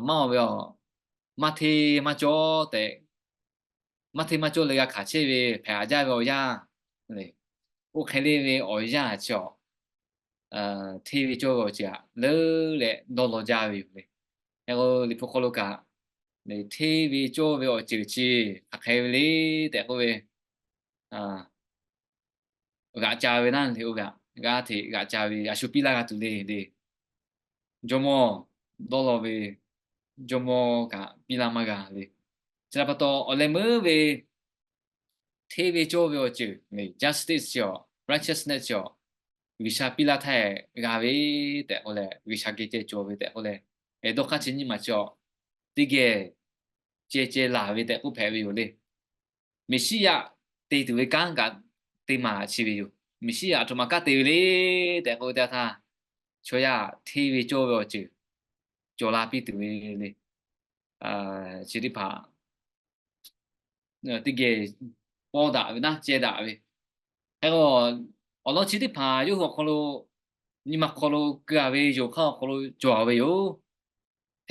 Maˇ oˬ ve aˬ, maˇ hteˇ maˇ cawˇ tehꞈ, maˇ hteˇ maˇ cawˇ leh g'a hkanˍ chehˇ ve hpehꞈ haꞈ jaˇ ve awˬ yanˇ, oˇ hk'e le ve awˬ yanˇ chi aˬ, hteˇ ve cawˇ ve awˬ ceuˬ aˬ leuˉ leh dawˇ law jaˇ ve yoˬ le. Hk'e k'o, Liꞈ hpu hk'aw lo kaꞈ, hteˇ ve cawˇ ve awˬ ceuˬ chi hk'aˬ hk'e ve le tehꞈ k'oˆ ve, g'aꞈ ca ve naˉ le, oˇ ve aꞈ g'aˇ hteꞈ g'aꞈ ca ve a shu piˇ laˇ g'a tuˬ le le. jawˇmawˇ dawˇ law ve jawˇmawˇ kaꞈ piˇ laˇ maˇ g'a le. Chi htaꞈ pa taw, awˬ leh meuˉ ve hteˇ ve cawˇ ve awˬ ceuˬ le, justice chi awˬ, righteousness chi awˬ, G'uiˬsha piˇ laˇ htaˇ g'a ve tehꞈ k'oˆ leh, G'uiˬsha geh ceh cawˬ ve tehꞈ k'oˆ leh, dawˇ hk'aˇ chi nyiˇ maˬ chi awˬ teˇ geh ceh ceh laˬ ve tehꞈ k'oˆ hpehꞈ ve yoˬ le. Meˍsiˉyaꞈ te tuˬ ve kanˉ kaꞈ teˇ maˬ chi ve yoˬ. Meˍsiˉyaꞈ aˬ htoꞈ ma kanˉ te ve le tehꞈ k'oˆ ve teˇ yanˇ htaˇ, chaw yaˇ hteˇ ve cawˇ ve awˬ ceuˬ cawˬ la piˇ tuˬ ve le. Chi teˇ hpaˍ teˇ geh pawˇ daꞈ ve naˉ ceh daꞈ ve. Hk'e k'o, awˬ lawn chi teˇ hpaˍ yawˇ hui awˬ hk'aw lo, nyi ma hk'aw lo keu-a ve yonˍ hk'aˇ awˬ hk'aw lo cawˬ ve yoˬ.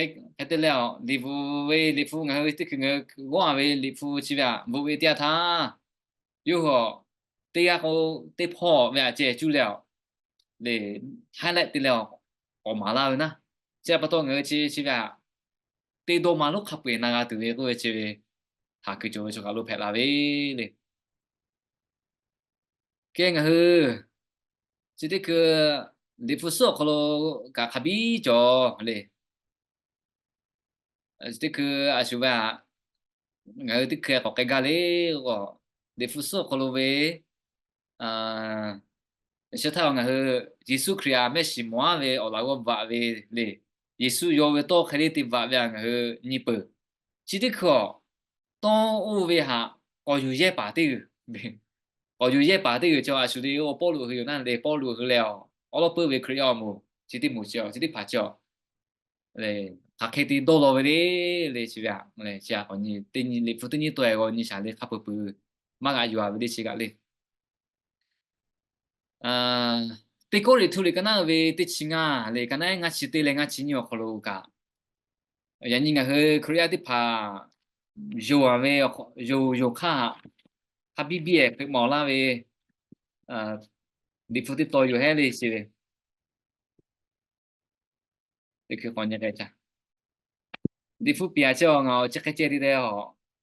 Hk'e te leh, liꞈ bvuhꞈ ve liꞈ hpu ngaˬ hui teˇ hkui ngaˬ hui g'awˇ-a ve liꞈ hpu chi ve aꞈ bvuhꞈ ve teˇ yanˇ htaˇ, yawˇ hui teˇ g'aˇ k'o teˇ hpawˇ ve aꞈ ceh cuˇ leh, le, highlight te leh k'awꞈ maˍ laˇ ve naˉ. Chi htaꞈ pa taw ngaˬ hui chi chi ve aꞈ teˇ dawˇ ma lonˉ hk'a peu-eˬ na g'a tuˬ ve k'oˆ ve chi ve, haˍ kuiˬ cawˬ ve chaw kaꞈ lo hpehꞈ la ve le. Kehˬ ngaˬ hui chi teˇ hkui liꞈ hpu suhˉ awˬ hk'aw lo kaꞈ hk'a biˉ cawˬ le. Chi teˇ hkui a shu ve aꞈ, ngaˬ hui teˇ hkui k'awꞈ k'ai gaˇ le. Liꞈ hpu suhˉ awˬ hk'aw lo ve, chi htaˇ ngaˬ hui Yeˍsuˆ Hkriꞈ aꞈ mehˆ shiˍ mawˬ-aˉ ve awˬ laꞈ g'awˇ bvuhꞈ ve le. Yeˍsuˆ yaw ve tawˇ hk'e le te bvuhꞈ ve aꞈ ngaˬ hui nyi peuˬ. Chi teˇ hkui awˬ, tawˇ oˇ ve htaꞈ k'awꞈ yuˬ yehˇ paˍ teˇ g'uiˬ, k'awꞈ yuˬ yehˇ paˍ teˇ g'uiˬ chi a shu le, Pawˇluꞈ hui yoˬ naˉ le. Pawˇluꞈ hui leh awˬ, awˉ lawˉ peuˇ ve Hkriꞈ yaˇ awˬ moˍ chi teˇ moˍ chi chi teˇ hpaˍ chi hk'aˬ hk'e te dawˇ law ve le, le chi ve aꞈ, teˇ nyi liꞈ hpu teˇ nyiˇ taweh g'aw nyi shaˍ le, hk'a peuˬ peuˬ maˇ g'a yuˬ-a ve le chi kaꞈ le. Teˇ Kawˇrenˍhtuˆ liꞈ ka naˉ ve teˇ chi ngaˇ le, ka naˉ ngaˇ chi teˇ leh ngaˇ chi nyiˇ awˬ hk'aw lo kaꞈ, yaꞈ nyi ngaˬ hui Hkriꞈ yaˇ teˇ hpaˍ yonˍ-a ve, yonˍ yonˍ hk'aˇ htaꞈ hk'a biˇ biˇ-ehˍ hpeuꞈ maˍ laˇ ve liꞈ hpu teˇ taw yoˬ hehˉ le chi ve. Liꞈ hpu piˍ-a chi ngaˬ awˬ chi hk'e ceh te leh,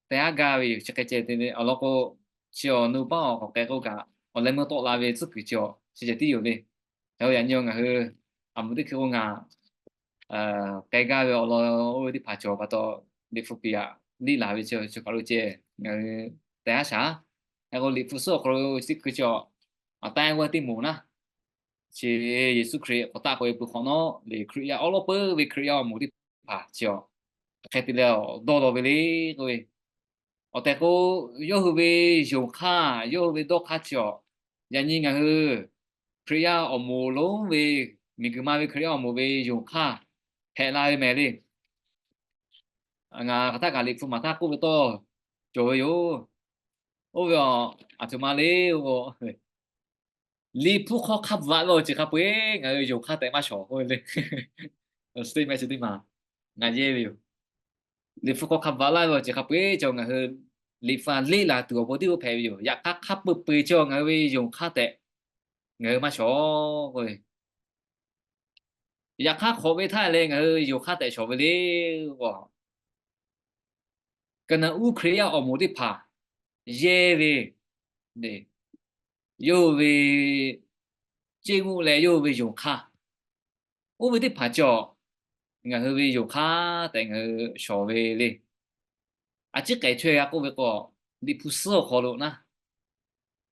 teh haˉ gaˇ ve yoˬ. Chi hk'e ceh te awˬ lawn k'o, chi awˬ nu paˉ awˬ k'awꞈ k'ai k'oˆ kaꞈ, awˬ leh meuˇ tawˆ la ve tcuhˉ kuiˬ chi awˬ chi ceh tiˉ yoˬ le. Hk'e k'o yaꞈ nyi ngaˬ hui a muˍ teˇ hkui k'o ngaˬ k'ai gaˇ ve awˬ lawn oˇ ve teˇ hpaˍ cawˬ pa taw, liꞈ hpu piˍ-a liˇ laˬ ve chi chi kaˬ lo ceh ngaˬ hui teh haˉ shaˍ. Hk'e k'o liꞈ hpu suhˉ awˬ hk'aw lo chi teˇ hkui chi awˬ, a taˆ g'awˇ teˇ moˍ naˉ, chi Yeˍsuˆ Hkriꞈ k'awꞈ taˆ k'oꞈ-e peuˬ hk'awꞈ nawˉ le, Hkriꞈ yaˇ awˉ lawˉ peuˇ ve Hkriꞈ yaˇ awˬ moˍ teˇ hpaˍ chi awˬ hk'e te leh dawˇ law ve le k'oˆ ve. Awˬ tehˬ k'o, yawˇ hui ve yonˍ hk'aˇ, yawˇ hui ve dawˇ hk'aˇ chi awˬ, yaꞈ nyi ngaˬ hui Hkriꞈ yaˇ awˬ moˍ lonˉ ve, miˬguiˬ ma ve Hkriꞈ yaˇ awˬ moˍ ve yonˍ hk'aˇ hpehꞈ la ve mehˍ le. Ngaˬ hk'aˬ htaˇ kaꞈ liꞈ hpu maˍ htaˇ k'oˆ ve tawˇ cawˬ ve yoˬ. Oˇ ve a, aˬ htoꞈ ma le, liꞈ hpu hk'aw hk'a bvuhꞈ ve awˬ ceuˬ hk'a peu-eˬ ngaˬ hui yonˍ hk'aˇ tehꞈ maˇ shawˍ k'oˆ ve le. Ngaˬ yehˇ ve yoˬ. Liꞈ hpu hk'aw hk'a bvuhꞈ laˇ ve awˬ ceuˬ hk'a peu-eˬ chi ngaˬ hui liꞈ hpu-a liˇ laˬ tuˬ awˬ pon teˇ oˇ hpehꞈ ve yoˬ. Yaꞈ hk'aˇ hk'a peu-eˬ chi ngaˬ hui ve yonˍ hk'aˇ tehꞈ ngaˬ hui maˇ shawˍ k'oˆ ve. Yaꞈ hk'aˇ hk'awꞈ ve htaˇ leh ngaˬ hui yonˍ hk'aˇ tehꞈ shawˍ ve le. K'aˍnaˍnˍuˆ Hkriꞈ yaˇ awˬ moˍ teˇ hpaˍ yehˇ ve, yawˇ hui ve ceˇ g'uˆ leh yawˇ hui ve yonˍ hk'aˇ, oˇ ve teˇ hpaˍ cawˬ ngaˬ hui ve yonˍ hk'aˇ tehꞈ ngaˬ hui shawˍ ve le. A ciˉ k'ehˬ chaweh g'a k'oˆ ve k'o, liꞈ hpu suhˉ awˬ hk'aw lo naˉ,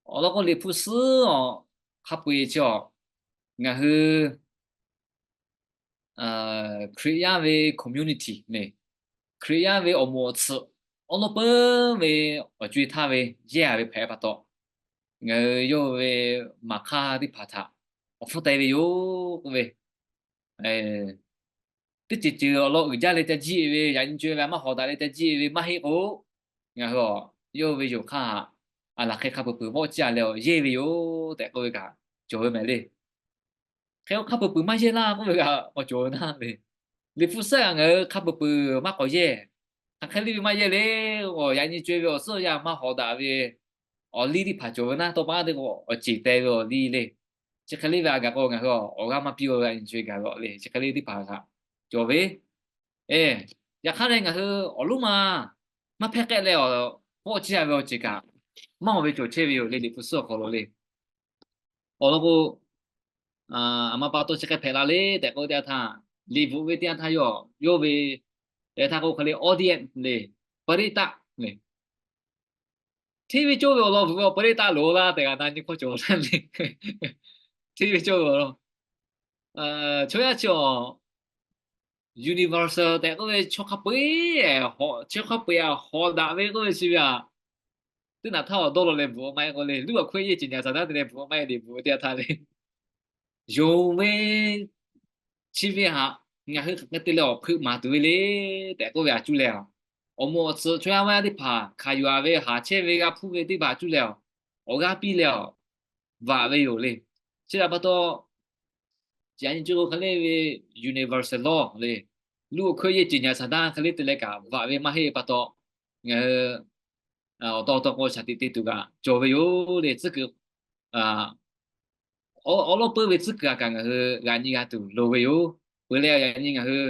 awˬ lawn k'o liꞈ hpu suhˉ awˬ hk'a peu-eˬ chi awˬ, ngaˬ hui Hkriꞈ yaˇ ve community le, Hkriꞈ yaˇ ve awˬ moˍ awˬ tsuhꞈ awˉ lawˉ peuˉ ve awˬ co-e htaˇ ve yehˇ-a ve hpehꞈ pa taw, ngaˬ hui yawˇ ve maˍ hk'aˇ teˇ hpaˍ htaꞈ awˬ hpfuhˇ teh ve yoˬ k'oˆ ve. Teˇ ceuˬ ceuˬ awˬ lawn uiˍ jaˇ leh ca jiˇ ve, yaꞈ nyi co-e ve maˇ hawˍ daꞈ leh ca jiˇ ve maˇ heˆ k'o, ngaˬ hui a, yawˇ hui ve yonˍ hk'aˇ htaꞈ a laˬ hk'e hk'a peu-eˬ peuˬ vawˆ ciˇ-a leh awˬ yehˇ ve yoˬ tehꞈ k'oˆ ve kaꞈ cawˬ ve mehˍ le. Hk'e k'o hk'a peu-eˬ peuˬ maˇ yehˇ laˇ k'oˆ ve kaꞈ k'awꞈ cawˬ ve naˉ le. Liꞈ hpu suhˉ kaꞈ ngaˬ hui hk'a peu-eˬ peuˬ maˇ k'awꞈ yehˇ. Hk'aˬ hk'e liˇ ve maˇ yehˇ le. Yaꞈ nyi co-e ve awˬ suhˉ yaˇ maˇ hawˍ daꞈ ve awˬ liˇ teˇ hpaˍ cawˬ ve naˉ, tawˇ pa teˇ k'o awˬ ceˬ teh ve awˬ liˇ le. Chi hk'e liˇ ve a gaˬ k'o ngaˬ hui awˬ g'aˇ maˇ piˇ-o ve, yaꞈ nyi co-e gaˬ ve awˬ le. Chi hk'e liˇ teˇ hpaˍ kaꞈ cawˬ ve. Yaꞈ hk'aˇ leh ngaˬ hui awˬ lonˉ ma maˇ hpehˇ k'ehˆ leh awˬ vawˆ ciˇ-a ve awˬ ceuˬ kaꞈ maˇ oˬ ve cawˬ chehˇ ve yoˬ le, liꞈ hpu suhˉ awˬ hk'aw lo le. Awˬ lawn k'o, aˬ ma pa taw chi hk'e hpehꞈ la le tehꞈ k'oˆ teˇ yanˇ htaˇ, liꞈ bvuhꞈ ve teˇ yanˇ htaˇ yawˇ, yawˇ ve, htaˇ k'o hk'e le audience le, ပရိသတ် le, hteˇ ve cawˇ ve awˬ lawn bvuhꞈ ve awˬ ပရိသတ် loˍ laˇ tehꞈ g'a na nyi hkawˇ cawˬ laˇ le. Hteˇ ve cawˇ ve awˬ lawn, chaw yaˇ chi awˬ universal tehꞈ k'oˆ ve chaw hk'a peu-eˬ, chaw hk'a peu-eˬ hawꞈ daꞈ ve k'oˆ ve chi ve aꞈ, teˇ naꞈ htaˇ awˬ dawˇ law leh bvuhꞈ maˇ heˆ k'o le, luˉ awˬ hk'oˆ yeˇ ceˬ nyaꞈ saˍ taˉ te leh bvuhꞈ maˇ heˆ le, bvuhꞈ ve teˇ yanˇ htaˇ le, yonˍ ve chi ve haꞈ, ngaˬ hui hk'aˬ hk'e te leh awˬ hpeuꞈ maˍ tuˬ ve le tehꞈ k'oˆ ve aꞈ cuˇ leh, awˬ moˍ awˬ tcuhˍ chaw yaˇ maˇ yaˇ teˇ hpaˍ hkanˍ yuˬ-a ve haˍ chehˇ ve g'a hpuˇ ve teˇ hpaˍ cuˇ leh, awˬ g'aˇ piˇ leh vaꞈ ve yoˬ le. Chi htaꞈ pa taw, yaꞈ nyi co k'o hk'e le ve universal law le, luˉ awˬ hk'oˆ yeˇ ceˬ nyaꞈ saˍ taˉ hk'e le te leh kaꞈ vaꞈ ve maˇ heˆ pa taw, ngaˬ hui awˬ taw awˬ taw k'o shaˍ tiꞈ te tuˬ kaꞈ cawˬ ve yoˬ le. Tcuhˉ kuiˬ, awˉ lawˉ peuˇ ve tcuhˉ kuiˬ aꞈ kaꞈ ngaˬ hui g'a nyi g'a tuˬ loˍ ve yoˬ. Peuˬ leh yaꞈ nyi ngaˬ hui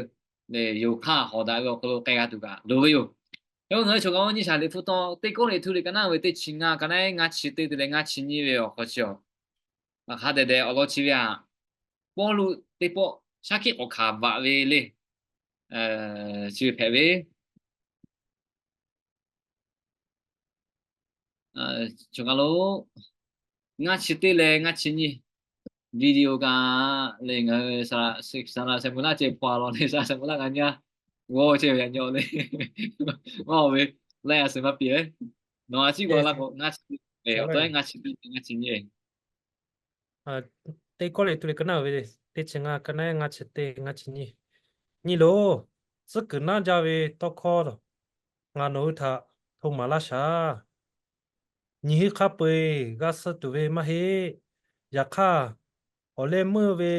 yonˍ hk'aˇ hawˍ daꞈ ve awˬ hk'aw lo k'ai g'a tuˬ kaꞈ loˍ ve yoˬ. Yawˇ ngaˬ hui chaw k'a nyi shaˍ liꞈ hpu taw teˇ kawˉ liꞈ htu liꞈ ka naˉ ve teˇ chi ngaˇ, ka naˉ ngaˇ chi teˇ te leh ngaˇ chi nyiˇ ve awˬ hk'aw chi awˬ, hk'a dehꞈ dehꞈ awˬ lawn chi ve aꞈ, Pawˇluꞈ teˇ pawˆ shaˉ hkiˆ k'awꞈ hkanˍ vaꞈ ve le. Chi hpehꞈ ve chaw k'a lo ngaˇ chi teˇ leh ngaˇ chi nyiˇ video kaꞈ le, ngaˬ hui saˍ laꞈ sehˍ mvuh laˇ ceh hpaw-a law le, saˍ laꞈ sehˍ mvuh laˇ g'a nyi-a, g'awˇ ceh yaꞈ nyi le, maˇ-oˬ ve, laiˉ a suh maˇ piˇ-e. Nawˬ a ciˉ g'aw la k'o, ngaˇ chi teˇ leh awˬ tawˇ ngaˇ chi teˇ ngaˇ chi nyiˇ teˇ kawˉ liꞈ tu le ka naˉ ve teˇ chi ngaˇ, ka naˉ ngaˇ chi teˇ ngaˇ chi nyiˇ. Nyi loˬ, tcuhˉ kuiˬ naˉ jaˇ ve tawˇ hkawˇ ngaˬ nawˬ hui htaꞈ hto maˍ laˇ shaˍ. Nyiˬ hui hk'a peu-eˬ g'a suh tuˬ ve maˇ heˆ. Yaꞈ hk'aˇ, awˬ leh meuˇ ve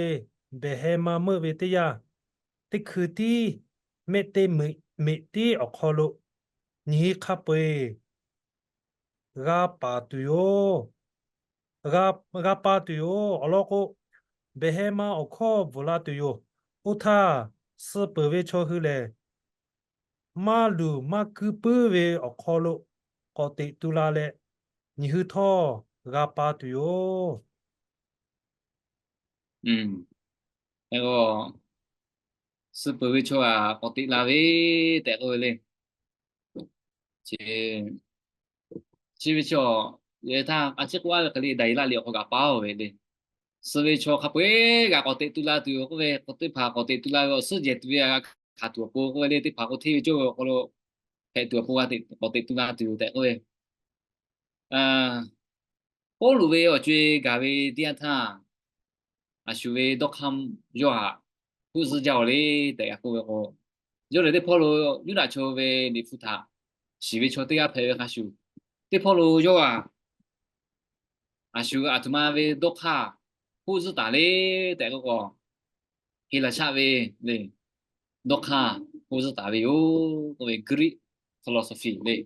behˬ heh ma meuˇ ve teˇ yanˇ, teˇ hkui tiˉ mehˆ teˇ meꞈ tiˉ awˬ hk'aw lo nyiˬ hui hk'a peu-eˬ g'a paˍ tuˬ yoˬ. G'a pa tuˬ yoˬ. Awˬ lawn k'o, behˬ heh ma awˬ hkawˇ bvuhˬ la tuˬ yoˬ. Oˇ htaˇ, suh peuˬ ve chaw hui lehˬ, maˇ luˬ maˇ kuiˇ puiˉ ve awˬ hk'aw lo k'awꞈ teꞈ tu la leh, nyiˬ hui htawˇ g'a pa tuˬ yoˬ. Suh peuˬ ve chaw aꞈ k'awꞈ teꞈ la ve tehꞈ k'oˆ ve le. Chi ve chaw, htaˇ a ciˉ k'oˆ-a ve hk'e le, Daˍyeˍlaˆ liꞈ awˬ hk'aw kaꞈ paˉ-oˬ ve le. Suh ve chaw hk'a peu-eˬ g'a k'awꞈ teꞈ tu la tuˬ yoˬ k'oˆ ve, k'o teˇ hpaˍ k'awꞈ teꞈ tu la ve awˬ suhˉ jehˬ tuˬ ve g'a hkanˍ tuˬ awˬ pon k'oˆ ve le, teˇ hpaˍ k'o hteˇ ve cawˇ ve awˬ hk'aw lo hpehꞈ tuˬ awˬ pon g'a k'awꞈ teꞈ tu la tuˬ yoˬ tehꞈ k'oˆ ve. Pawˇluꞈ ve awˬ co-e gaˬ ve teˇ yanˇ htaˇ, a shu ve dawˇ hk'aˇ yawˇ htaꞈ huˆ zuhˆ jaˇ-oˬ le tehꞈ g'a k'oˆ ve k'o, yawˇ lehˬ teˇ hpawˇ lo Yuˇdaꞈ chaw ve liꞈ hpu htaꞈ shiˍ ve chaw teˇ g'aˇ hpehꞈ ve hk'a shuˍ, teˇ hpawˇ lo yawˇ htaꞈ a shu aˬ htoꞈ ma ve dawˇ hk'aˇ huˆ zuhˆ taˍ le tehꞈ k'oˆ k'o, Heˍlaˍsaˆ ve le dawˇ hk'aˇ huˆ zuhˆ taˍ ve yoˬ k'oˆ ve, Greek philosophy le.